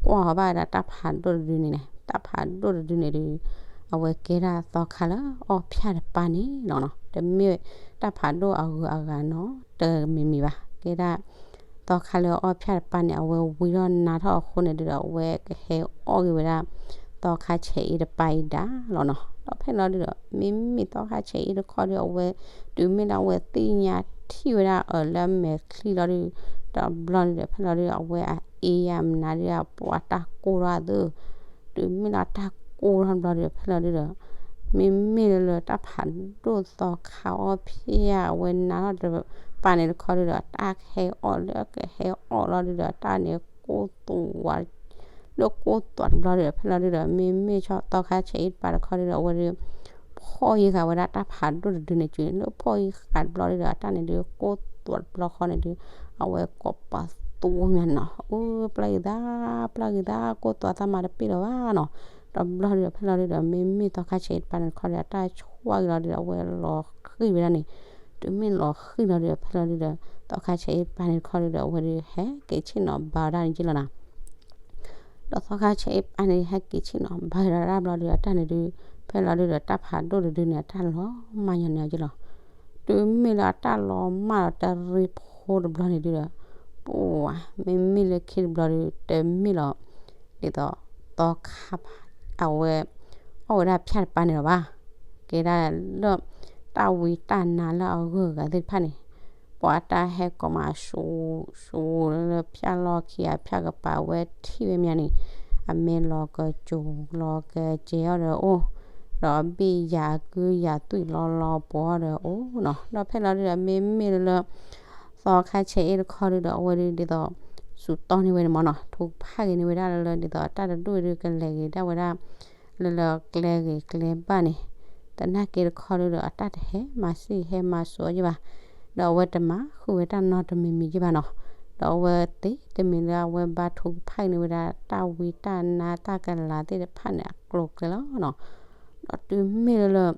ကွၢ်ဃီၤဘၣ်ဝဲဒၣ်တၢ်ဖးဒိၣ်တဒုန့ၣ်န့ၣ် တၢ်ဖးဒိၣ်တဒုန့ၣ်ဒု အဝဲကဲဒၣ်သီခါလၢအီၣ်ဖၠၣ်တပၤန့ၣ်လီၤနီၤ တမ့ၢ်တၢ်ဖးဒိၣ်အဂုၤအဂၤနီၤ တမံၤမံၤဘၣ် ကဲဒၣ် သီခါလၢအီၣ်ဖၠၣ်တပၤန့ၣ် အဝဲဝံထီၣ်နါထီၣ်အဃိန့ၣ်ဒုဒီး အဝဲကဟဲအီၣ်က့ၤဝဲဒၣ် သီခါဆဲးအ့တပၤအံၤဒၣ်လီၤနီၤ ဒီးဖဲလီၤဒုဒီး မ့မ့ၢ်သီခါဆဲးအ့တခီဒု အဝဲ တုၤမ့ၢ်လၢအဝဲသ့ၣ်ညါထံၣ်ဝဲဒၣ်အၢၣ်လၢမဲာ်ချံလီၤဒု တဘျီဒုဒီး ဖဲလီၤဒုဒီး အဝဲအအ့ယါမနုၤဒု ပှၤတၢ်ကိၢ်ထီၣ်အသၢ တုၤမ့ၢ်လၢတၢ်ကိၢ်ထီၣ်တဘျီဒုဒီး ဖဲလီၤဒုဒီး မ့မ့ၢ်လၢလၢတၢ်ဖးဒိၣ်သီခါအီၣ်ဖၠၣ်အဝဲနါထီၣ်တပၤန့ၣ်တခီဒုဒီး တၢ်ကဟဲအီၣ်လၢကဟဲအီၣ်လီၤဒုဒီး တၢ်န့ၣ်ကိၢ်သွး လၢကိၢ်သွးတဘျီဒုဒီး ဖဲလီၤဒုဒီး မ့မ့ၢ်ဆီသီခါဆဲးအ့တပၤတခီဒုဒီး အဝဲဒု ဖီၣ်ယံၤဃာ်ဝဲဒၣ်တၢ်ဖးဒိၣ်တဒုန့ၣ်က့ လၢဖီၣ်ယံၤဃာ်တဘျီဒုဒီး အတၢ်န့ၣ်ဒု ကိၢ်သွးတဘျီဃီန့ၣ်ဒု အဝဲကိးပှၤသူမးနီၤ အၢ ပျၢ်ဂ့ၤသး ပျၢ်ဂ့ၤသး ကိၢ်သွးသးမၤတပ့ၢ်လီၤဘၣ်နီၤ တဘျီဒုဒီး ဖဲလီၤဒုဒီး မ့မ့ၢ်သီခါဆဲးအ့တပၤန့ၣ်တခီဒုဒီး အတၢ်ဆှၢက့ၤလီၤဒုဒီး အဝဲလီၤဃံၤဝဲဒၣ်န့ၣ် တုၤမ့ၢ်လီၤဃံၤလီၤဒုဒီး ဖဲလီၤဒုဒီး သီခါဆဲးအ့တပၤန့ၣ်တခီဒုဒီး အဝဲဒုဟဲက့ၤဆ့ၣ်နီၤဘါဝဲဒၣ်န့ၣ်က့လီၤနီၤ ဒီးသီခါဆဲးအ့တပၤန့ၣ် ဟဲက့ၤဆ့ၣ်နီၤဘါဝဲဒၣ်တဘျီဒုဒီး အတၢ်န့ၣ်ဒု ဖဲလီၤဒုဒီး တၢ်ဖးဒိၣ်တဒုန့ၣ် အတၢ်လီၤမၢ်ညီန့ၣ်က့လီၤ တုၤမ့ၢ်လၢအတၢ်လီၤမၢ်ဒီးတရံးဖိတဘျီန့ၣ်ဒုဒီး ပှၤ မ့မ့ၢ်လၢခံတဘျီဒု တမ့ၢ်လီၤ ဒ်သိး သီခါ အဝဲ အီၣ်ဝဲဒၣ်ဖၠၣ်တပၤန့ၣ်လီၤဘၣ် ကဲဒၣ်လၢ တၢ်ဝံတၢ်နါလၢအဂုၤအဂၤသ့ၣ်တဖၣ်န့ၣ် ပှၤတၢ်ဟဲကိးမး ဆူ ဆူလၢဖၠၣ်လီၢ်ခံ အဖၠၣ်ကပၤဝဲထံၣ်ဝဲမးန့ၣ် အမဲာ်လီၤကစိၤလီၤကစဲၤအီၤဒီးအိၣ် ဒီးဘ့ၣ်ယၤကုယၤသွံၣ်လီၤလီၤပှီၤဒီးအိၣ်နီၤ ဒီးဖဲလီၤဒုဒီး မ့မ့ၢ်လၢလၢ သီခါဆဲးအ့တခီဒုဒီး အဝဲဒုဒ်သိး စူးတီၢ်န့ၢ်ဝဲန့ၣ်မ့ၢ်နီၤ ထုကဖၣ်က့ၤန့ၢ်ဝဲဒၣ်လၢလၢ ဒ်သိးတၢ်တဒူၣ်အံၤဒုကလဲၤက့ၤဒၣ်ဝဲဒၣ် လၢလၢကျဲဂ့ၤကျဲဘၣ်န့ၣ် သနာ်က့တခီဒုဒီး အတၢ်တဟဲမၤစံၣ်ဟဲမၤစိးယ့ၢ်ဘၣ် ဒီးအဝဲတမၤဃုာ်ဝဲတၢ်နီတမံၤမံၤယ့ၢ်ဘၣ်နီၤ ဒီးအဝဲသ့တမံၤလၢအဝဲဘါထုကဖၣ်န့ၢ်ဝဲဒၣ် တၢ်ဝံတၢ်နါတၢ်ကလၤသ့ၣ်တဖၣ်န့ၣ် အကျိၤကျဲလီၤနီၤ ဒီးတုၤမ့ၢ်လၢလၢ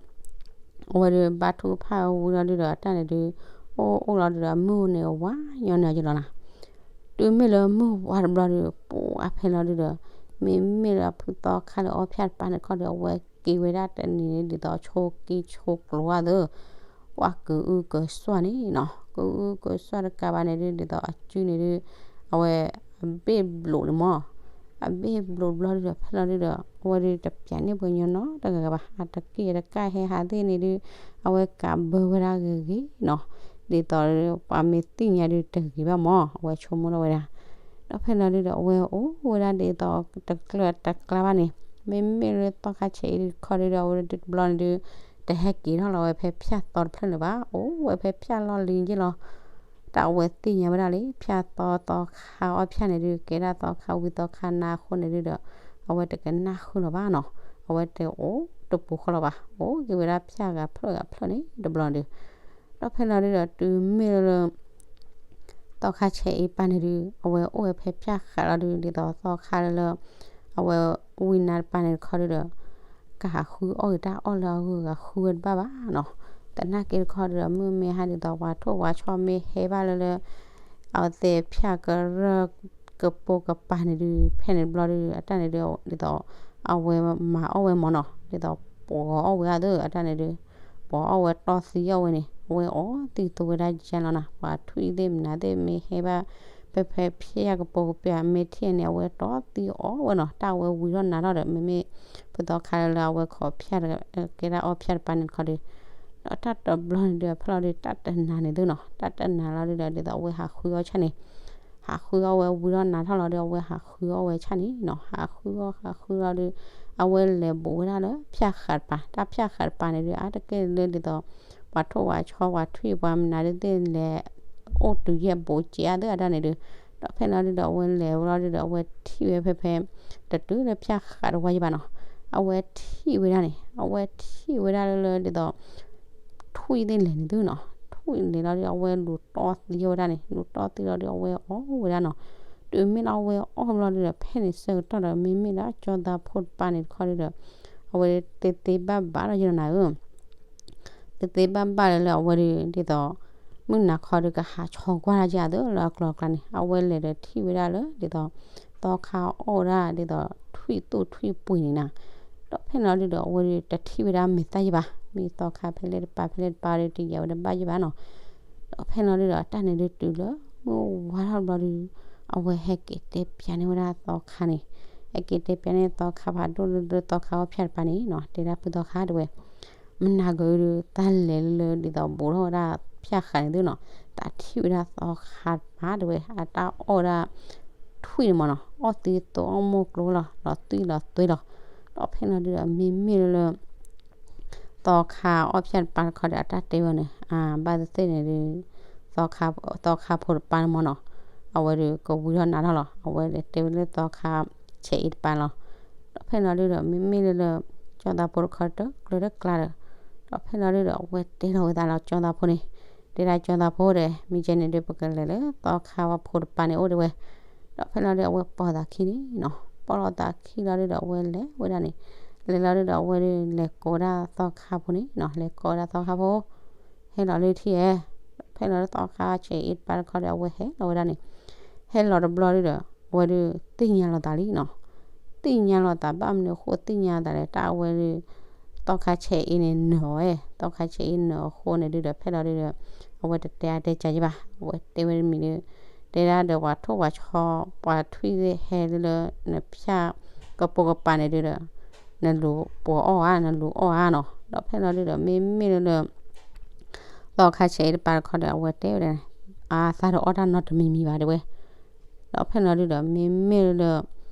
အဝဲဒုးဘါထုကဖၣ်ဝံၤလီၤဒုဒီး အတၢ်န့ၣ်ဒုး အိၣ်အိၣ်လီၤဒုဒီး အမုၢ်အိၣ်န့ၣ်ဝါညီန့ၣ်က့လီၤနီၤ တုၤမ့ၢ်လၢမုၢ်ဝါတဘျီဒုး ပှၤဖဲလီၤဒုဒီး မ့မ့ၢ်လၢဖုသီခါလၢအီၣ်ဖၠၣ်တပၤန့ၣ်တခီဒီး အဝဲက့ၤဝဲဒၣ်တနံၤန့ၣ် ဒ်သိးဆိက့ဆိကျိၤအသိး ပှၤကအုကစွၢ်န့ၣ်နီၤ ကအုကစွၢ်တကးဘၣ်န့ၣ်ဒုး ဒ်သိးအစုန့ၣ်ဒုး အဝဲအဘ့ၣ်ဘျိးန့ၣ်မ့ၢ် အဘ့ၣ်ဘျိးတဘျီဒုဒီး ဖဲလီၤဒုဒီး အဝဲဒုးတပျးန့ၢ်ပှၤညီနီတဂၤဘၣ် အတက့ၢ်အတကၢ်ဟဲဟးသ့ၣ်န့ၣ်ဒုး အဝဲကးဘၢဝဲဒၣ်ဂ့ၤဂ့ၤနီၤ ဒ်သိးပှၤမ့ၢ်သ့ၣ်ညါဒုးတဂ့ၤဘၣ်မ့ၢ် အဝဲဆိကမိၣ်လီၤဝဲဒၣ် ဒီးဖဲလီၤဒုဒီး အဝဲအိၣ်ဝဲဒၣ်ဒ်သိးတကျၢၤတကျါဘၣ်န့ၣ် မ့မ့ၢ်လၢသီခါဆဲးအံၤတခီဒုဒီး အဝဲဒုးတဘျီန့ၣ်ဒုး တဟဲက့ၤထီၣ်လီၤဝဲဖဲဖၠၣ်သီတဖျၢၣ်န့ၣ်ဘၣ် အိၣ်ဝဲဖဲဖၠၣ်လီၢ်လံၤက့လီၤ တၢ်အဝဲသ့ၣ်ညါဝဲဒၣ်လံ ဖၠၣ်သီသီခါအီၣ်ဖၠၣ်န့ၣ်ဒုး ကဲဒၣ်သီခါဝံသီခါနါအဃိန့ၣ်ဒုဒီး အဝဲတကနၣ်ဃုာ်လီၤဘၣ်နီၤ အဝဲတအိၣ်တပူၤဃီလီၤဘၣ် အိၣ်က့ၤဝဲဒၣ်ဖၠၣ်ဂၤဖျၢၣ်ဂၤဖျၢၣ်န့ၣ် တဘျီဒုး ဒီးဖဲလီၤဒုဒီး တုၤမ့ၢ်လၢ သီခါဆဲးအံၤတပၤန့ၣ်ဒုး အဝဲအိၣ်ဝဲဖဲဖၠၣ်ဃးလီၤဒုး ဒ်သိးသီခါလၢ အဝဲဝံနါတပၤန့ၣ်တခီဒုဒီး ကဟးဃုအီၣ်ဂ့ၤတၢ်အီၣ်လၢအဂုၤအဂၤဃုဝဲတဘၣ်ဘၣ်နီၤ သနာ်က့တခီဒုဒီး မုၢ်မ့ၢ်ဟါဒ်သိးပှၤထိၣ်ပှၤဆီမ့ၢ်ဟဲဘၣ်လၢလၢ အဝဲသ့ၣ်ဖၠၣ်ကရၢၢ်ကပိာ်ကပၤန့ၣ်ဒုး ဖဲန့ၣ်တဘျီဒုး အတၢ်န့ၣ်ဒုး ဒ်သိး အဝဲမၤအီၣ်ဝဲမၢ်နီၤ, ဒ်သိးပှီၤအီၣ်ဝဲအသိး အတၢ်န့ၣ်ဒုး ပှီၤအီၣ်ဝဲတီသံအီၣ်ဝဲန့ၣ် အဝဲအီၣ်သံသိဝဲဒၣ်ယါလီၤနီၤ, ပှၤထွံၣ်သ့ၣ်မနုၤသ့ၣ်မ့ၢ်ဟဲဘၣ် ဖဲဖဲဖၠၣ်ကပိာ်ကပၤမ့ၢ်ထံၣ်န့ၣ် အဝဲတီသံအီၣ်ဝဲနီၤ, တၢ်အဝဲဝံၤထီၣ်နၤထီၣ်ဒီး မ့မ့ၢ် ဖုသီခါလၢအဝဲခိးဖၠၣ် ကဲဒၣ်အီၣ်ဖၠၣ်တပၤန့ၣ်တခီဒီး ဒီးတၢ်တဘျီန့ၣ်ဒုး ဖဲလီၤဒုး တၢ်တနာ်န့ၣ်သုနီၤ, တၢ်တနာ်လီၤဒုးဒီး ဒ်သိးအဝဲဟးဃုအီၣ်ဆၣ်န့ၣ်, ဟးဃုအီၣ်ဝဲဝံၤထီၣ်နၤထီၣ်လီၤဒီး အဝဲဟးဃုအီၣ်ဝဲဆၣ်န့ၣ်နီၤ, ဟးဃုအီၣ်ဟးဃုလီၤဒီး အဝဲလဲၤဘူးဝဲဒၣ်လၢဖၠၣ်ဃးတပၤ, တၢ်ဖၠၣ်ဃးတပၤန့ၣ်ဒုး အါတက့ၢ်လၢဒ်သိး ပှၤထိၣ်ပှၤဆီပှၤထွံၣ်ပှၤမနုၤဒုးသ့ၣ်လဲၤ အိၣ်တုၤယဲၢ်ဘူးကဲအါသုအတၢ်န့ၣ်ဒုး, ဒီးဖဲလီၤဒုးဒီး အဝဲလဲၤဝဲလီၤဒုးဒီး အဝဲထံၣ်ဝဲဖဲဖဲ တတုၤလၢဖၠၣ်ဃးတဝါယဘၣ်နီၤ, အဝဲထံၣ်ဝဲဒၣ်န့ၣ် အဝဲထံၣ်ဝဲဒၣ်လၢလၢဒ်သိး ထွံၣ်သ့ၣ်လဲၤန့ၣ်သုနီၤ, ထွံၣ်လဲၤလီၤဒုး အဝဲလူၤတီသံဝဲဒၣ်န့ၣ် လူၤတီသံလီၤဒုး အဝဲအီၣ်ဝဲဒၣ်နီၤ, တုၤမ့ၢ်လၢအဝဲအီၣ်ဘျီဒုးဒီး ဖဲန့ၣ်ဆၢကတီၢ်ဒီး မ့မ့ၢ်လၢကၠီသးဖိတပၤန့ၣ်တခီဒုးဒီး အဝဲသ့သ့ဘၣ်ဘၣ်လီၤယနီၤနၤဧၢ သ့သ့ဘၣ်ဘၣ်လၢလၢအဝဲဒုး ဒ်သိး မုၢ်နၤခီဒုးကဟးဆီကွၢ်တၢ်ယၤသုလၢအကျိၤအကျါန့ၣ် အဝဲလဲၤဒီးထံၣ်ဝဲဒၣ်လၢ ဒ်သိး သီခါအီၣ်ဝဲဒၣ် ဒ်သိး ထွံၣ်သူၣ်ထွံၣ်ပှ့ၤန့ၣ်နၤ, ဒီးဖဲန့ၣ်လီၤဒုးဒီး အဝဲဒုးတထံၣ်ဝဲဒၣ်မဲာ်သၣ်ယဘၣ်, မ့ၢ်သီခါဖဲလဲၣ်တပၤ ဖဲလဲၣ်တပၤဒုး တယာ်ဝဲဒၣ်ဘၣ်ယဘၣ်နီၤ, ဒီးဖဲန့ၣ်လီၤဒုးဒီး တၢ်န့ၣ်ဒုးတုၤလၢ မုၢ်ဝါထီၣ်ဘျီဒုး အဝဲဟဲက့ၤတဲပျးန့ၢ်ဝဲဒၣ်သီခါန့ၣ်, ဟဲက့ၤတဲပျးန့ၢ်သီခါဖးဒိၣ်လၢလၢသီခါအီၣ်ဖၠၣ်တပၤန့ၣ်နီၤ, တဲဒၣ်ဖုသီခါတဲဝဲ မနၤကဒုး တၢ်လဲၤလၢလၢဒ်သိးဘူးထီၣ်ဝဲဒၣ်ဖၠၣ်ဃးန့ၣ်သုနီၤ, တၢ်ထံၣ်ဝဲဒၣ်သီခါတပၤတဲဝဲ အတၢ်အီၣ်ဝဲဒၣ် ထွံၣ်န့ၣ်မၢ်နီၤ, အီၣ်သံသိအီၣ်မိၢ်ကျိလီၤ လီၤသွံၣ်လီၤသွဲလီၤ, ဒီးဖဲန့ၣ်လီၤဒုးဒီး မ့မ့ၢ်လၢလၢ သီခါအီၣ်ဖၠၣ်တပၤတခီဒီး အတၢ်တဲဝဲန့ၣ် အဘၣ်သ့ၣ်သ့ၣ်န့ၣ်ဒုး သီခါဖိတပၤန့ၣ်မၢ်နီၤ, အဝဲဒုးကဝံထီၣ်နၤထီၣ်လီၤ, အဝဲတဲဝဲလၢသီခါဆဲးအ့တပၤလီၤ, ဒီးဖဲန့ၣ်လီၤဒုးဒီး မ့မ့ၢ်လၢလၢ ကၠီသးဖိတခီတကျၢၤတကျါဒီး ဒီးဖဲန့ၣ်လီၤဒုးဒီး အဝဲတဲထီၣ်ဝဲသးလီၤကၠီသးဖိန့ၣ်, တဲဒၣ်ကၠီသးဖိဒီး မ့ၢ်ကဲန့ၣ်ဒုး ပကလဲၤလၢသီခါဝဲဖိတပၤန့ၣ်အိၣ်တဲဝဲ, ဒီးဖဲန့ၣ်လီၤဒုး အဝဲပိာ်သးခံန့ၣ်နီၤ, ပိာ်လီၤသးခံလီၤဒုးဒီး အဝဲလဲၤဝဲဒၣ်န့ၣ်, လဲၤလီၤဒုးဒီး အဝဲဒုးလဲၤကိးဝဲဒၣ်သီခါဖိန့ၣ်နီၤ, လဲၤကိးဝဲဒၣ်သီခါဖိ ဟဲလီၤလၢထံဧဲ, ဖဲလီၤလၢသီခါဆဲးအ့တပၤတခီဒီး အဝဲဟဲလီၤဝဲဒၣ်န့ၣ်, ဟဲလီၤတဘျီဒုးဒီး အဝဲဒုးသ့ၣ်ညါလီၤသးလံနီၤ, သ့ၣ်ညါလီၤသးဘၣ်မနုၤအဃိသ့ၣ်ညါသးလဲၣ် တၢ်အဝဲဒုး သီခါဆဲးအ့န့ၣ်နၢၤအီၤဝဲ, သီခါဆဲးအ့နၢၤအီၤအဃိန့ၣ်ဒုးဒီး ဖဲလီၤဒုးဒီး အဝဲတတဲအါတဲကၢယဘၣ်, အဝဲတဲဝဲတမံၤဒုး တဲဒၣ်ဒီးပှၤထိၣ်ပှၤဆီ ပှၤထွံၣ်သ့ၣ်ဟဲလၢလၢ နဖၠၣ်ကပိာ်ကပၤန့ၣ်ဒုးဒီး နလူၤပှီၤအီၣ်ဧါ နလူၤအီၣ်ဧါနီၤ, ဒီးဖဲလီၤဒုးဒီး မ့မ့ၢ်လၢလၢ သီခါဆဲးအ့တပၤတခီဒီး အဝဲတဲဝဲဒၣ်န့ၣ် အသးတအီၣ်တၢ်နီတမံၤမံၤဘၣ်တဲဝဲ, ဒီးဖဲလီၤဒုးဒီး မ့မ့ၢ်လၢလၢ ဒ်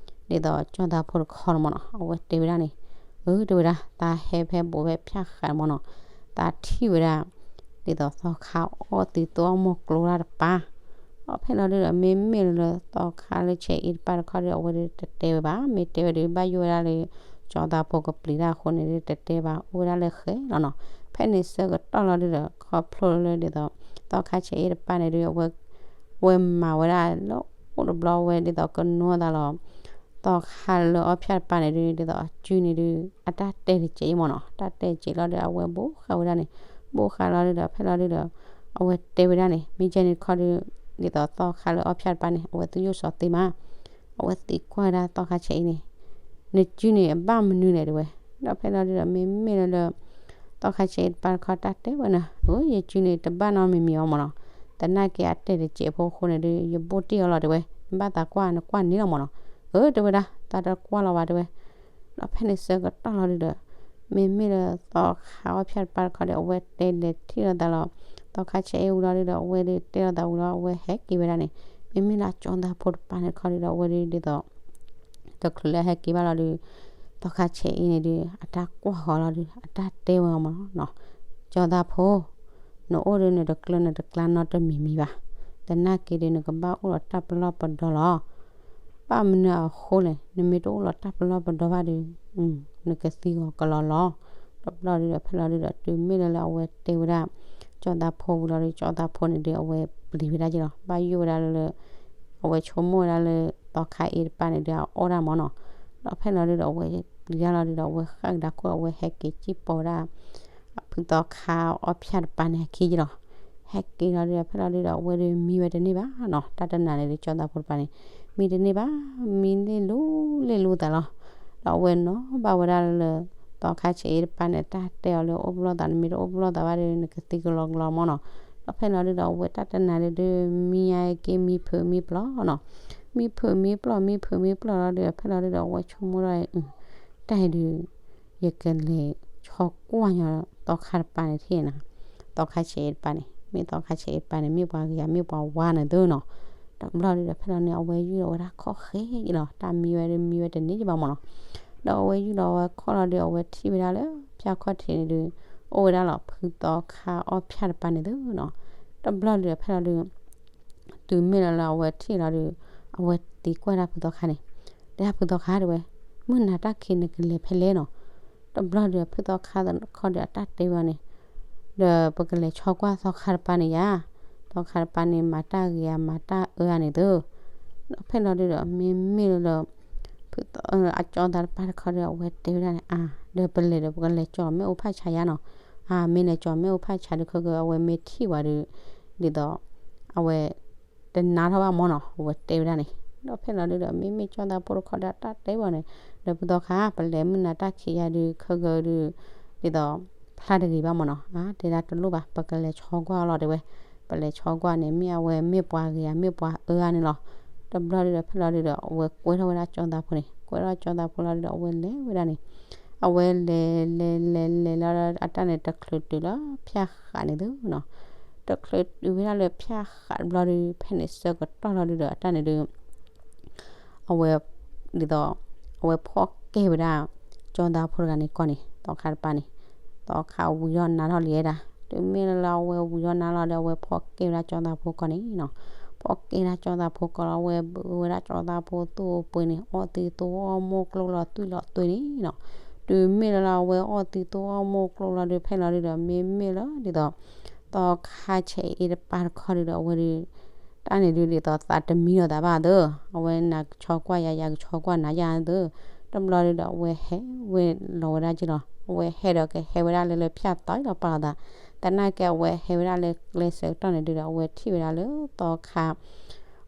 သိးကၠီသးဖိတခီန့ၣ်မၢ်နီၤ အဝဲတဲဝဲဒၣ်န့ၣ်, အၢ တဲဝဲဒၣ် သးဟဲဖဲဘူးဖဲဖၠၣ်ဃးမၢ်နီၤ, သးထံၣ်ဝဲဒၣ် ဒ်သိးသီခါအီၣ်သံသိအီၣ်မိၢ်ကျိဒၣ်တပၤ, ဒီးဖဲလီၤဒုးဒီး မ့မ့ၢ်လၢလၢသီခါလၢဆဲးအ့တပၤတခီဒီး အဝဲဒုးတတဲဝဲဘၣ်, မ့ၢ်တဲဝဲဒုး ဘၣ်ယိၣ်ဝဲဒၣ်လၢ ကၠီသးဖိကပျံၤတၢ်အဃိန့ၣ်ဒုး တတဲဘၣ် အိၣ်ဝဲဒၣ်လၢဃဲလီၤနီၤ, ဖဲန့ၣ်ဆၢကတီၢ်လီၤဒုးဒီး ခီဖျိလၢဒ်သိး သီခါဆဲးအ့တပၤန့ၣ်ဒုး အဝဲ ဝဲမၤဝဲဒၣ်လၢအိၣ်တဘျီဝဲဒ်သိးကနိသးလီၤ, သီခါလၢအီၣ်ဖၠၣ်တပၤန့ၣ်ဒုး ဒ်သိးအစုန့ၣ်ဒုး အတၢ်တဲတစဲးအံၤမၢ်နီၤ, တၢ်တဲတစဲးလီၤဒီး အဝဲဘိးဃာ်ဝဲဒၣ်န့ၣ်, ဘိးဃာ်လီၤဒုးဒီး ဖဲလီၤဒုးဒီး အဝဲတဲဝဲဒၣ်န့ၣ် မ့ၢ်ကဲန့ၣ်တခီဒီး ဒ်သိးသီခါလၢအီၣ်ဖၠၣ်တပၤန့ၣ် အဝဲသူၣ်ယိၣ်စီၤသ့မး, အဝဲသံကွၢ်ဝဲဒၣ်သီခါဆဲးအ့န့ၣ် နစုန့ၣ်အဘၣ်မနုၤလဲၣ်တဲဝဲ, ဒီးဖဲလီၤဒုးဒီး မ့မ့ၢ်လၢလၢ သီခါဆဲးအ့တပၤတခီတၢ်တဲဝဲန့ၣ် အၢ ယစုန့ၣ်တဘၣ်နီတမံၤမံၤအီၤမၢ်နီၤ, သနာ်က့အတဲတစဲးဖိအဃိန့ၣ်ဒုး ယဘိၣ်တ့ၢ်အီၤလီၤတဲဝဲ, နဘၣ်သးကွၢ်နကွၢ်န့ၣ်လီၤမၢ်နီၤ, အၢ တဲဝဲဒၣ် သးတကွၢ်လီၤဘၣ်တဲဝဲ, ဒီးဖဲန့ၣ်ဆၢကတီၢ်လီၤဒုးဒီး မ့မ့ၢ်လၢသီခါအီၣ်ဖၠၣ်တပၤတခီဒီး အဝဲတဲလဲၤထံၣ်လိာ်သးလီၤ, သီခါဆဲးအ့ဝံၤလီၤဒုးဒီး အဝဲဒုးတဲလိာ်သးဝံၤလီၤ အဝဲဟဲက့ၤဝဲဒၣ်န့ၣ်, မ့မ့ၢ်လၢကၠီသးဖိတပၤန့ၣ်တခီဒုးဒီး အဝဲဒုးဒ်သိး တချုးလၢဟဲက့ၤဘၣ်လီၤဒုး သီခါဆဲးအ့န့ၣ်ဒုး အတၢ်ကွၢ်ဃီၤလီၤဒုး အတၢ်တဲဝဲအီၤမၢ်နီၤ, ကၠီသးဖိ နအိၣ်ဒုးနတကျၢၤနတကျါနီတမံၤမံၤဘၣ်, သနာ်က့ဒုး နကဘၣ်အိၣ်လီၤတၢ်ပလီၢ်ပဒီလီၤ. ဘၣ်မနုၤအဃိလဲၣ်, နမ့ၢ်တအိၣ်လီၤတၢ်ပလီၢ်ပဒီဘၣ်ဒီး နကသံဂီၤကလီလီၤ. တဘျီဒုးဒီး ဖဲလီၤဒုးဒီး တုၤမ့ၢ်လၢလၢအဝဲတဲဝဲဒၣ် ကၠီသးဖိဝံၤလီၤဒီး ကၠီသးဖိန့ၣ်ဒုး အဝဲပျံၤဝဲဒၣ်က့ၤလီၤ. ဘၣ်ယိၣ်ဝဲဒၣ်လၢ အဝဲဆိကမိၣ်ဝဲဒၣ်လၢ သီခါအ့တပၤန့ၣ်ဒုး အအီၣ်တၢ်မၢ်နီၤ. ဒီးဖဲလီၤဒုးဒီး အဝဲပျံၤတၢ်လီၤဒုးဒီး အဝဲဃၣ်ကဒါခိၣ် အဝဲဟဲက့ၤစံၣ်ပိာ်ဝဲဒၣ် ဖုသီခါအီၣ်ဖၠၣ်တပၤန့ၣ်အခံက့ၤလီၤ. ဟဲက့ၤလီၤဒုးဒီး ဖဲလီၤဒုးဒီး အဝဲဒုးမံဝဲတန့ၢ်ဘၣ်နီၤ, တၢ်တနၤန့ၣ်ဒုး ကၠီသးဖိတပၤန့ၣ် မံတန့ၢ်ဘၣ်, မံလ့ၣ်လူလ့ၣ်လူသးလီၤ. ဒီးအဝဲနီၤဘၣ်ဝဲဒၣ်လၢ သီခါဆဲးအ့တပၤန့ၣ် တၢ်တဲအီၤလၢ အိၣ်ပလီၢ်သး နမ့ၢ်တအိၣ်ပလီၢ်သးဘၣ်ဒီး နကသံကလီကလီမၢ်နီၤ. ဒီးဖဲလီၤဒုးဒီး အဝဲတၢ်တနၤဒုး မံယါက့ၤ မံဖုးမံပျီၢ်နီၤ, မံဖုးမံပျီၢ် မံဖုးမံပျီၢ်လီၤဒုးဒီး ဖဲလီၤဒုးဒီး အဝဲဆိကမိၣ်ထီၣ် တၢ်အံၤဒုး ယကလဲၤဆီကွၢ်ညီသီခါတပၤန့ၣ်ထံၣ်နၤ, သီခါဆဲးအ့တပၤန့ၣ် မ့ၢ်သီခါဆဲးအ့တပၤန့ၣ် မ့ၢ်ပှၤဂ့ၤဧါ မ့ၢ်ပှၤဝါန့ၣ်သုနီၤ. တဘျီဒုးဒီး ဖဲလီၤန့ၣ် အဝဲယူၢ်ဒီးဝဲဒၣ်ခီၣ်ဃဲလီၤ, တၢ်မံဝဲဒုး မံဝဲတန့ၢ်ဘၣ်မၢ်နီၤ. ဒီးအဝဲယူၢ်ဒီးဝဲခီၣ်လီၤဒုး အဝဲထံၣ်ဝဲဒၣ်လၢ ဖၠၣ်ခီၣ်ထံးန့ၣ်ဒုး အိၣ်ဝဲဒၣ်လီၤ ဖုသီခါအီၣ်ဖၠၣ်တပၤန့ၣ်သုနီၤ. တဘျီဒုးဒီး ဖဲလီၤဒုး တုၤမ့ၢ်လၢလၢအဝဲထံၣ်လီၤဒုး အဝဲသံကွၢ်ဒၣ်ဖုသီခါန့ၣ်, တဲဒၣ်ဖုသီခါတဲဝဲ, မုၢ်နၤတၢ်ခံးနကလဲၤဖဲလဲၣ်နီၤ. တဘျီဒုးဒီး ဖုသီခါတခီဒီး အတၢ်တဲဝဲန့ၣ်, ဒီးပကလဲၤဆီကွၢ်သီခါတပၤန့ၣ်ယါ, သီခါတပၤန့ၣ် မၤတၢ်ဂ့ၤဧါ မၤတၢ်အၢဧါန့ၣ်သု. ဒီးဖဲလီၤဒုးဒီး မ့မ့ၢ်လၢ ဖုသီ အကၠီသးတပၤတခီဒီး အဝဲတဲဝဲဒၣ်န့ၣ် အါ ဒီးပလဲၤဒီး ပကလဲၤကၠီၤမ့ၣ်အူဖးဆးယါနီၤ. အါ မ့ၢ်လဲၤကၠီၤမ့ၣ်အူဖးဆးဒုး ခဲကၢအဝဲမ့ၢ်ထံၣ်ဝဲဒုး ဒ်သိး အဝဲ တနါထီၣ်ဘၣ်မၢ်နီၤ, အဝဲတဲဝဲဒၣ်န့ၣ်. ဒီးဖဲလီၤဒုးဒီး မ့မ့ၢ်ကၠီသးဖိတခီဒီး အတၢ်တဲဝဲန့ၣ်, ဒီးဖုသီခါ ပလဲၤမုၢ်နၤတၢ်ခံးယါဒုး ခဲကၢဒုး ဒ်သိး ဖျါတဂ့ၤဘၣ်မၢ်နီၤ. အါ တဲဒၣ်တလိၣ်ဘၣ် ပကလဲၤဆီကွၢ်အီၤလီၤတဲဝဲ, ပလဲၤဆီကွၢ်န့ၣ် မ့ၢ်အဝဲမ့ၢ်ပှၤဂ့ၤဧါ မ့ၢ်ပှၤအၢဧါန့ၣ်လီၤ. တဘျီဒုးဒီး ဖဲလီၤဒုးဒီး အဝဲကွဲထီၣ်ဝဲဒၣ်ကၠီသးဖိန့ၣ်, ကွဲထီၣ်ကၠီသးဖိလီၤဒုးဒီး အဝဲလဲၤဝဲဒၣ်န့ၣ်, အဝဲလဲၤလဲၤလဲၤလဲၤလီၤ အတၢ်န့ၣ် တချုးတုၤလၢဖၠၣ်ဃးန့ၣ်သုနီၤ, တချုးတုၤဝဲဒၣ်လၢဖၠၣ်ဃးတဘျီဒုး ဖဲန့ၣ်ဆၢကတီၢ်လီၤဒုးဒီး အတၢ်န့ၣ်ဒုး အဝဲ ဒ်သိး အဝဲဖီၣ်ကဲဝဲဒၣ် ကၠီသးဖိတဂၤန့ၣ်ကီၢ်န့ၣ် သီခါတပၤန့ၣ်, သီခါဝံၤထီၣ်နါထီၣ်လံဝဲဒၣ်, တုၤမ့ၢ်လၢလၢအဝဲဝံၤထီၣ်နါလီၤဒီး အဝဲဖီၣ်ကဲဝဲဒၣ်ကၠီသးဖိကီၢ်န့ၣ်နီၤ, ဖီၣ်ကဲဒၣ်ကၠီသးဖိကီၢ်လီၤ အဝဲဘုးဝဲဒၣ်ကၠီသးဖိသူၣ်အိၣ်ပှ့ၤန့ၣ် အီၣ်သံသိအီၣ်မိၢ်ကျိၣ်လီၤသွံၣ်လီၤသွဲန့ၣ်နီၤ, တုၤမ့ၢ်လၢလၢအဝဲအီၣ်သံသိအီၣ်မိၢ်ကျိၣ်လီၤဒုး ဖဲလီၤဒုးဒီး မ့မ့ၢ်လၢဒ်သိး သီခါဆဲးအ့တပၤတခီဒုးဒီး အဝဲဒုး တၢ်န့ၣ်ဒုးဒ်သိးသးတမံဒီးသးဘၣ်သၢ, အဝဲနၤကဆီကွၢ်ယၤ ယၤကဆီကွၢ်နၤယၤသၢ, တဘျီဒုးဒီး အဝဲဟဲဝဲလီၤဝဲဒၣ်က့ၤလီၤ, အဝဲဟဲဒီးကဟဲဝဲဒၣ်လၢလၢဖၠၣ်သီလီၤပာ်လီၤသး, သနာ်က့အဝဲဟဲဝဲဒၣ်လၢကျဲဆၢကတီၢ်န့ၣ်ဒုးဒီး အဝဲထံၣ်ဝဲဒၣ်လၢသီခါ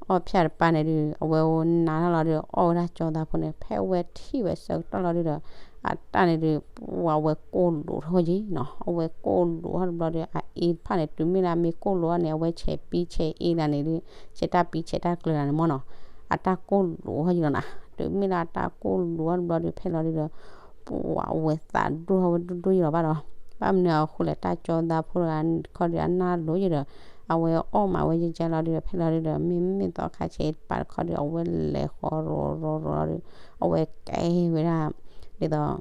အီၣ်ဖၠၣ်တပၤန့ၣ်ဒုး အဝဲနါထီၣ်လီၤဒုး အီၣ်ဝဲဒၣ်ကၠီသးဖိန့ၣ် ဖဲအဝဲထံၣ်ဝဲဆၢကတီၢ်လီၤဒုးဒီး အတၢ်န့ၣ်ဒုး ပှၤဝဲကိၢ်လိာ်ထီၣ်က့ၤနီၤ, အဝဲကိၢ်လိာ်ထီၣ်တဘျီဒီး အအ့တဖၣ်န့ၣ် တုၤမ့ၢ်လၢအမ့ၢ်ကိၢ်လိာ်ထီၣ်န့ၣ် အဝဲဆဲးပံဆဲးအ့လၢန့ၣ်ဒုး ဆဲးတၢ်ပံဆဲးတၢ်ကျၢၤလၢန့ၣ်မၢ်နီၤ, အတၢ်ကိၢ်လိာ်ထီၣ်က့ၤလီၤနၤ, တုၤမ့ၢ်လၢအတၢ်ကိၢ်လိာ်ထီၣ်တဘျီဒုး ဖဲလီၤဒုးဒီး ပှၤဝဲသးဒိၣ်ထီၣ်ဝဲဒိၣ်ဒိၣ်ယံၤလီၤဘၣ်ဒီး ဘၣ်မနုၤအဃိလဲၣ် တၢ်ကၠီသးဖိတဂၤတခီဒီး အနၢ်လိၤယံၤဒီး အဝဲအီၣ်မးဝဲယကလီၤဒုးဒီး ဖဲလီၤဒုးဒီး မ့မ့ၢ်သီခါဆဲးတပၤတခီဒီး အဝဲလဲၤဃီရီၤရီၤရီၤလီၤဒုး အဝဲကဲဝဲဒၣ် ဒ်သိး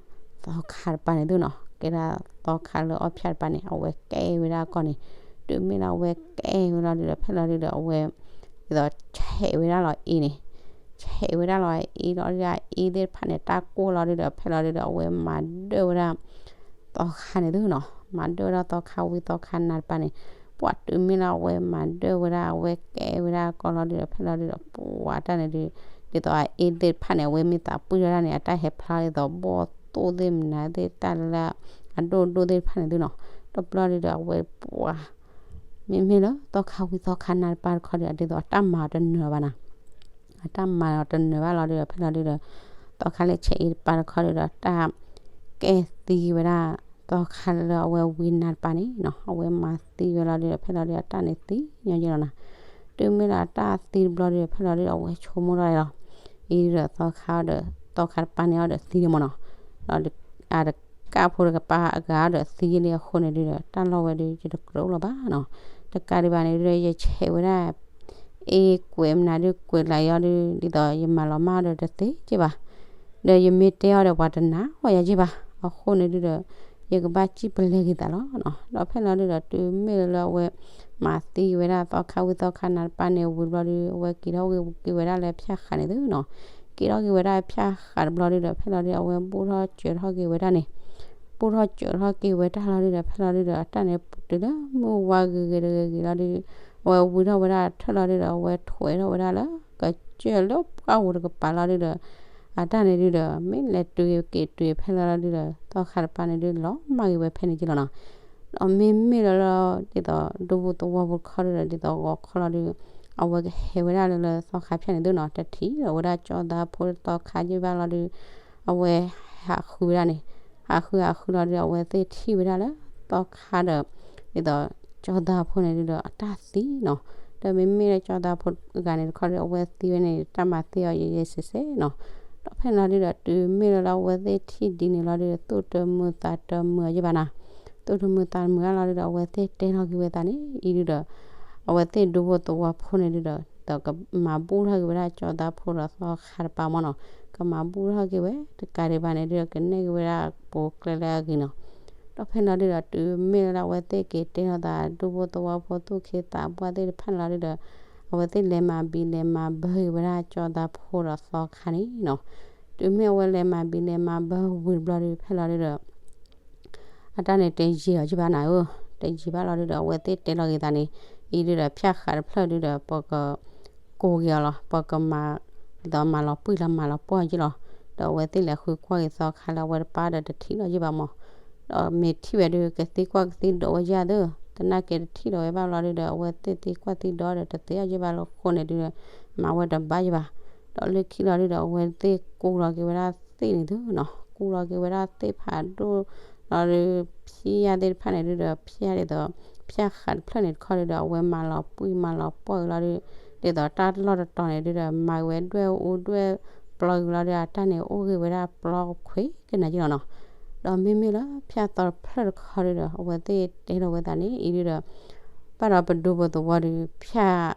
သီခါတပၤန့ၣ်သုနီၤ ကဲဒၣ်သီခါလၢအီၣ်ဖၠၣ်တပၤန့ၣ် အဝဲကဲဝဲဒၣ်ကီၢ်န့ၣ် တုၤမ့ၢ်လၢအဝဲကဲဝဲလီၤဒုးဒီး ဖဲလီၤဒုးဒီး အဝဲ ဒ်သိးဆဲးဝဲဒၣ်လီၤအ့န့ၣ် ဆဲးဝဲဒၣ်လီၤအ့လီၤဒုးဒီး အ့သ့ၣ်တဖၣ်န့ၣ် တၢ်ကိၢ်လီၤဒုးဒီး ဖဲလီၤဒုးဒီး အဝဲမၤဒၢၣ်ဝဲဒၣ် သီခါန့ၣ်သုနီၤ မၤဒၢၣ်ဝဲဒၣ်သီခါဝံၤသီခါနၤတပၤန့ၣ် ပှၤတုၤမ့ၢ်လၢအဝဲမၤဒၢၣ်ဝဲဒၣ် အဝဲကဲဝဲဒၣ်ကီၢ်လီၤဒုးဒီး ဖဲလီၤဒုးဒီး ပှၤတၢ်န့ၣ်ဒုး ဒ်သိးအအ့သ့ၣ်တဖၣ်န့ၣ် အဝဲမ့ၢ်သးပှံၢ်ထီၣ်ဒၣ်န့ၣ် အတၢ်ဟဲဖျါဒ်သိး ဘီၣ်သိၣ်သ့ၣ်မနုၤသ့ၣ် တၢ်လၢအဒိၣ်ဒိၣ်သ့ၣ်တဖၣ်န့ၣ်သုနီၤ တဘျီဒုးဒီး အဝဲပှၤ မ့မ့ၢ်လၢသီခါဝံၤသီခါနၤတပၤတခီဒီး ဒ်သိးအတၢ်မၤအီၤတနၢၤဘၣ်နၤ အတၢ်မၤအီၤတနၢၤဘၣ်လီၤဒုးဒီး ဖဲလီၤဒုးဒီး သီခါလၢဆဲးအ့တပၤတခီဒုးဒီး တၢ်ကဲသံဝဲဒၣ် သီခါလၢအဝဲဝံၤနၤတပၤန့ၣ်နီၤ အဝဲမၤသံဝဲလီၤဒုးဒီး ဖဲလီၤဒုးဒီး တၢ်န့ၣ်သံညီယဲလီၤနၤ တုၤမ့ၢ်လၢအတၢ်သံတဘျီဒုးဒီး ဖဲလီၤဒုးဒီး အဝဲဆိကမိၣ်ထီၣ်လီၤ အံၤဒုးဒီးသီခါဒီး သီခါတပၤန့ၣ်အီၤဒီးသံဒံးမၢ်နီၤ ဒီးအတကၢ်ဖိတကပၤအဂၤဒီးသံယဲလံအဃိန့ၣ်ဒုးဒီး တၢ်လီၢ်ဝဲဒုး ယတကြၢးအိၣ်လီၤဘၣ်နီၤ တကးဒံးဘၣ်န့ၣ်ဒုးဒီး ယဆဲးဝဲဒၣ် အ့ကွဲးမနုၤဒုးကွဲးလၢယီၤဒုး ဒ်သိးယမၤလီၤမၢ်အီၤဒီးတသ့က့ဘၣ်. ဒီးယမ့ၢ်တဲအီၤဒီးပှၤတနာ်အီၤယၤက့ဘၣ်. အဃိန့ၣ်ဒုးဒီး ယကဘၣ်စံၣ်ပလဲၤက့ၤသးလီၤနီၤ. ဒီးဖဲလီၤဒုးဒီး တုၤမ့ၢ်လၢအဝဲမၤသံဝဲဒၣ်သီခါဝံၤသီခါနၤတပၤန့ၣ် ဝံၤတဘျီဒုး အဝဲက့ၤထီၣ်က့ၤဝဲဒၣ်လၢဖၠၣ်ဃးန့ၣ်သုနီၤ. က့ၤထီၣ်က့ၤဝဲဒၣ်ဖၠၣ်ဃးတဘျီဒုးဒီး ဖဲလီၤဒုး အဝဲဘူၣ်ထီၣ်စၢၤထီၣ်က့ၤဝဲဒၣ်န့ၣ် ဘူၣ်ထီၣ်စၢၤထီၣ်က့ၤဝဲတၢ်လီၤဒုးဒီး ဖဲလီၤဒုးဒီး အတၢ်န့ၣ်တုၤလၢမုၢ်ဝါဂ့ၤဂ့ၤတဂ့ၤဂ့ၤလီၤဒုး အဝဲဝံၤထီၣ်ဝဲဒၣ်ထၢၣ်လီၤဒုးဒီး အဝဲထွဲထီၣ်ဝဲဒၣ်လၢ ကစၢၢ်လၢပှၢ်ပူၤတကပၤလီၤဒုးဒီး အတၢ်န့ၣ်ဒုးဒီး မ့ၢ်လဲၤတုၤက့ၤက့ၤတုၤဖဲလီၤဒုးဒီး သီခါတပၤန့ၣ်ဒုး လီၤမၢ်က့ၤဝဲဖဲန့ၣ်က့လီၤနီၤ. ဒီးမ့မ့ၢ်လၢလၢ ဒ်သိးဒူဖိသဝီဖိတခီဒီး ဒ်သိးဂီၤခီလီၤဒုး အဝဲကဟဲဝဲဒၣ်လၢလၢသီခါဖၠၣ်န့ၣ်သုနီၤ တထံၣ်ဒီးဝဲဒၣ်ကၠီသးဖိလၢသီခါယ့ၢ်ဘၣ်လီၤဒုး အဝဲဟးဃုဝဲဒၣ်န့ၣ် ဟးဃုဟးဃုလီၤဒုး အဝဲသ့ၣ်ထံၣ်ဝဲဒၣ်လၢသီခါဒီး ဒ်သိးကၠီသးဖိန့ၣ်ဒုးဒီးအတၢ်သံနီၤ ဒီးမ့မ့ၢ်လၢကၠီသးဖိအဂၤန့ၣ်တခီဒီး အဝဲသံဝဲန့ၣ် တၢ်မၤသ့အီၤယဲယဲစဲစဲနီၤ ဒီးဖဲန့ၣ်လီၤဒုးဒီး တုၤမ့ၢ်လၢလၢအဝဲသ့ၣ်ထံၣ်ဒ်န့ၣ်လီၤဒုး သူၣ်တမုာ်သးတမုာ်အီၤယ့ၢ်ဘၣ်နၤ သူၣ်တမုာ်သးတမုာ်အါလီၤဒုးဒီး အဝဲသ့ၣ်တဲထီၣ်က့ၤဝဲသးန့ၣ် အံၤဒုးဒီး အဝဲသ့ၣ်ဒူဖိသဝီဖိန့ၣ်ဒုးဒီး ဒီးကမၤဘူၣ်ထီၣ်က့ၤဝဲဒၣ်ကၠီသးဖိဒီးသီခါတပၤမ့ၢ်နီၤ ကမၤဘူၣ်ထီၣ်က့ၤဝဲ တကးဒံးဘၣ်န့ၣ်ဒုးဒီး ကနဲၣ်က့ၤဝဲဒၣ်ပူၤကျဲလၢအဂ့ၤနီၤ ဒီးဖဲန့ၣ်လီၤဒုးဒီး တုၤမ့ၢ်လၢလၢအဝဲသ့ၣ်က့ၤတဲထီၣ်သး ဒူဖိသဝီဖိသူၣ်က့သးပှၢ်သ့ၣ်တဖၣ်န့ၣ်လီၤဒုးဒီး အဝဲသ့ၣ်လဲၤမၤဘံလဲၤမၤဘၢက့ၤဝဲဒၣ်ကၠီသးဖိဒီးသီခါန့ၣ်နီၤ တုၤမ့ၢ်အဝဲလဲၤမၤဘံလဲၤမၤဘၢဝံၤတဘျီဒုး ဖဲလီၤဒုးဒီး အတၢ်န့ၣ်တယံာ်အီၤယ့ၢ်ဘၣ်နၤဧၢ, တယံာ်ဘၣ်လီၤဒုးဒီး အဝဲသ့ၣ်တဲလီၤက့ၤသးန့ၣ် အံၤဒုးဒီး ဖၠၣ်ဃးတဖျၢၣ်ဒုးဒီး ပကကိးက့ၤအီၤလီၤ, ပကမၤ ဒ်သိးမၤလီၤပှံၢ်လီၤ မၤလီၤပှီၢ်ယ့ၢ်လီၤ. ဒီးအဝဲသ့ၣ်လဲၤဃုကွၢ်က့ၤသီခါလၢအဝဲတပၢ်ဒီးတထံၣ်လီၤယ့ၢ်ဘၣ်မး, ဒီးမ့ၢ်ထံၣ်ဝဲဒုး ကသံကွၢ်ကသံဒိးဝဲယဲၢ်သၢ, သနာ်က့တထံၣ်လီၤဝဲဘၣ်လီၤဒုးဒီး အဝဲသ့ၣ်သံကွၢ်သံဒိးဒီး တသ့အီၤယ့ၢ်ဘၣ်လီၤအဃိန့ၣ်ဒုးဒီး မၤဝဲတဘၣ်ယ့ၢ်ဘၣ်. ဒီးလၢခံလီၤဒုးဒီး အဝဲသ့ၣ်ကိးလီၤက့ၤဝဲဒၣ်သ့ၣ်န့ၣ်သုနီၤ, ကိးလီၤက့ၤဝဲဒၣ်သ့ၣ်ဖးဒိၣ်လီၤဒုး ဖံယၢ်သ့ၣ်တဖၣ်န့ၣ်ဒုးဒီး ဖံယၢ်ဒ်သိး ဖၠၣ်ဃးတဖျၢၣ်န့ၣ်တခီဒုးဒီး အဝဲမၤလီၤပှံၢ်မၤလီၤပှီၢ်က့ၤလီၤဒုး ဒ်သိးတၢ်လီၢ်တတီၤန့ၣ်ဒုးဒီး မၤက့ၤဝဲဒွဲၣ်အူဒွဲၣ်ပျီက့ၤလီၤဒုး အတၢ်န့ၣ်အိၣ်ဂ့ၤဝဲဒၣ်ပျီခွံကနၤယ့ၢ်လီၤနီၤ. ဒီးမ့မ့ၢ်လၢဖၠၣ်သီတဖျၢၣ်တခီဒုးဒီး အဝဲသ့ၣ်တဲထီၣ်ဝဲသးန့ၣ် အံၤဒုးဒီး ဘၣ်ဒီးပဒူဖိသဝီဒုး ဖၠၣ်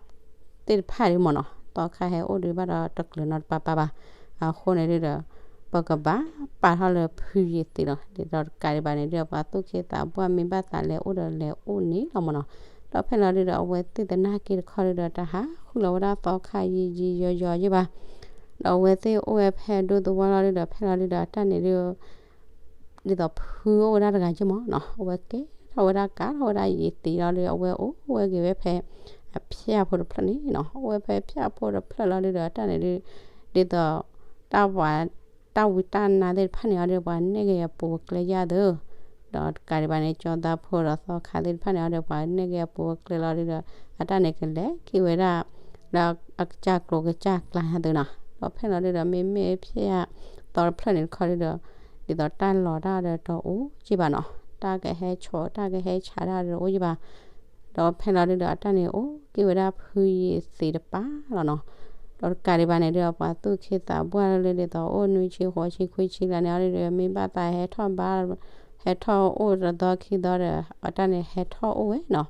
သ့ၣ်တဖၣ်ဒုးမ့ၢ်နီၤ သီခါဟဲအိၣ်ဒုးဘၣ်ဒီးတကျၢၤနီတပၤပၤဘၣ်. အဃိန့ၣ်ဒုးဒီး ပကဘၣ်ပာ်ထီၣ်လၢဖုယံၤသ့းလီၤ. ဒ်သိးတကးဒံးဘၣ်န့ၣ်ဒုးဒီး ပှၤသူၣ်က့သးပှၢ်မ့ၢ်ဘၣ်သးလဲၤအိၣ်ဒီးလဲၤအိၣ်န့ၣ်လီၤမ့ၢ်နီၤ. ဒီးဖဲလီၤဒုးဒီး အဝဲသ့ၣ်သနာ်က့တခီဒုးဒီး တၢ်ဟးဃုလီၤဝဲဒၣ်သီခါယံၤယံၤယီၤယီၤယ့ၢ်ဘၣ်. ဒီးအဝဲသ့ၣ်အိၣ်ဝဲဖဲဒူသဝီလီၤဒုးဒီး ဖဲလီၤဒုးဒီး အတၢ်န့ၣ်ဒုး ဒ်သိးဖုအိၣ်ဝဲဒၣ်တဂၤက့ၢ်မ့ၢ်နီၤ, အဝဲကဲထီၣ်ဝဲဒၣ်ကးထီၣ်ဝဲဒၣ်ယံၤသ့းလီၤဒီး အဝဲအိၣ်ဝဲက့ၤဝဲဖဲ အဖၠၣ်ဖိတဖျၢၣ်န့ၣ်နီၤ, အိၣ်ဝဲဖဲဖၠၣ်ဖိတဖျၢၣ်လီၤဒုးဒီး အတၢ်န့ၣ်ဒုး ဒ်သိး တၢ်ပှၤ တၢ်ဝံတၢ်နါသ့ၣ်တဖၣ်န့ၣ်အီၤဒီး ပှၤနဲၣ်က့ၤအပူၤကျဲယၢ်သၢ, ဒီးတကးဒံးဘၣ်န့ၣ် ကၠီသးဖိဒီးသီခါသ့ၣ်တဖၣ်န့ၣ်အီၤဒီး ပှၤနဲၣ်က့ၤအပူၤကျဲလီၤဒုးဒီး အတၢ်န့ၣ်ကလဲၤက့ၤဝဲဒၣ် ဒီးအကစၢ်ကျိၤကစၢ်ကျါညါသၢနီၤ. ဒီးဖဲလီၤဒုးဒီး မ့မ့ၢ်ဖၠၣ်သီတဖျၢၣ်န့ၣ်တခီဒုးဒီး ဒ်သိးတၢ်လီၤတၢ်ဒီးတအိၣ်က့ၢ်ဘၣ်နီၤ, တၢ်ကဟဲဆိးတၢ်ကဟဲဆးတၢ်ဒီးတအိၣ်က့ၢ်ဘၣ်. ဒီးဖဲလီၤဒုးဒီး အတၢ်န့ၣ်အိၣ်က့ၤဝဲဒၣ်ဖုယံၤသ့းတပၤလီၤနီၤ. ဒီးတကးဒံးဘၣ်န့ၣ်ဒုးဒီး ပှၤသူၣ်က့သးပှၢ်လၢဒ်သိးအိၣ်နွံဆံဃိးဆံခွံဆံလၢန့ၣ်အီၤဒုးဒီး မ့ၢ်ဘၣ်သးဟဲထီၣ်ဘါ ဟဲထီၣ်အိၣ်တသီခံသီဒီး အတၢ်န့ၣ်ဟဲထီၣ်အိၣ်ဝဲနီၤ.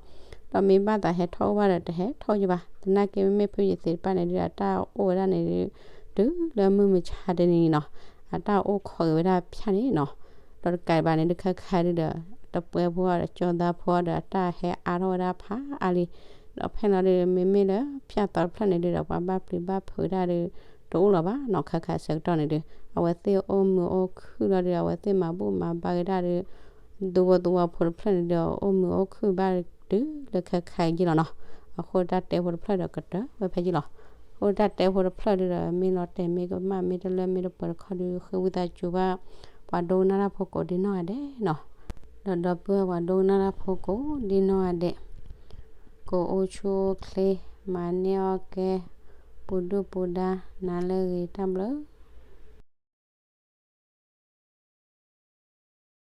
ဒီးမ့ၢ်ဘၣ်သးဟဲထီၣ်အိၣ်ဘၣ်ဒီး တဟဲထီၣ်ယ့ၢ်ဘၣ်. သနာ်က့မ့မ့ၢ်ဖုယံၤသ့းတပၤန့ၣ်ဒုးဒီး အတၢ်အိၣ်ဝဲဒၣ်န့ၣ်ဒုး တုၤလၢမုၢ်မဆါတနံၤနီၤ အတၢ်အိၣ်ခိးက့ၤဝဲဒၣ်ဖၠၣ်န့ၣ်နီၤ. ဒီးတကးဒံးဘၣ်န့ၣ်ဒုး ခဲခါဒုးဒီး တပှဲၤဖိဒီး ကၠီသးဖိဒီး အတၢ်ဟဲအါထီၣ်ဝဲဒၣ်ဖးအါလံ. ဒီးဖဲလီၤဒုး မ့မ့ၢ်လၢဖၠၣ်သီတဖျၢၣ်န့ၣ်ဒုးဒီး ပှၤဘၣ်ပျံၤဘၣ်ဖုးဒၣ်ဒုး တအိၣ်လၢၤဘၣ်နီၤ. ခဲခါဆၢကတီၢ်န့ၣ်ဒုး အဝဲသ့ၣ်အိၣ်မုာ်အိၣ်ခုၣ်လီၤဒုး အဝဲသ့ၣ်မၤဘူၣ်မၤဘါက့ၤဒၣ်ဒုး ဒူဖိသဝီဖိတဖျၢၣ်န့ၣ်ဒီး အိၣ်မုာ်အိၣ်ခုၣ်ဘၣ်တုၤလၢခဲခါအံၤယ့ၢ်လီၤနီၤ. အဃိတၢ်တဲဖိတဖျၢၣ်ဒီးကတၢၢ်ဝဲဖဲယ့ၢ်လီၤ. အဃိတၢ်တဲဖိတဖျၢၣ်ဒုးဒီး မ့ၢ်လီၤတဲာ်မ့ၢ်ကမၣ် မ့ၢ်တလၢမ့ၢ်တပှဲၤတခီဒုး ဃ့ဝံသးစူၤဘၣ် ပှၤဒိကနၣ်တၢ်ဖိကိးဒ်နီၢ်ဂၤဒဲးနီၤ. ဒီးဒီပုၢ်ဝဲၢ်ပှၤဒိကနၣ်တၢ်ဖိကိးဒ်နီၢ်ဂၤဒဲး ကအိၣ်ဆူၣ်အိၣ်ချ့ မၤန့ၢ်အီၣ်ကဲ ပူၤဒုၣ်ပူၤဒါ နၤလၢအဂ့ၤ တၢ်ဘျုး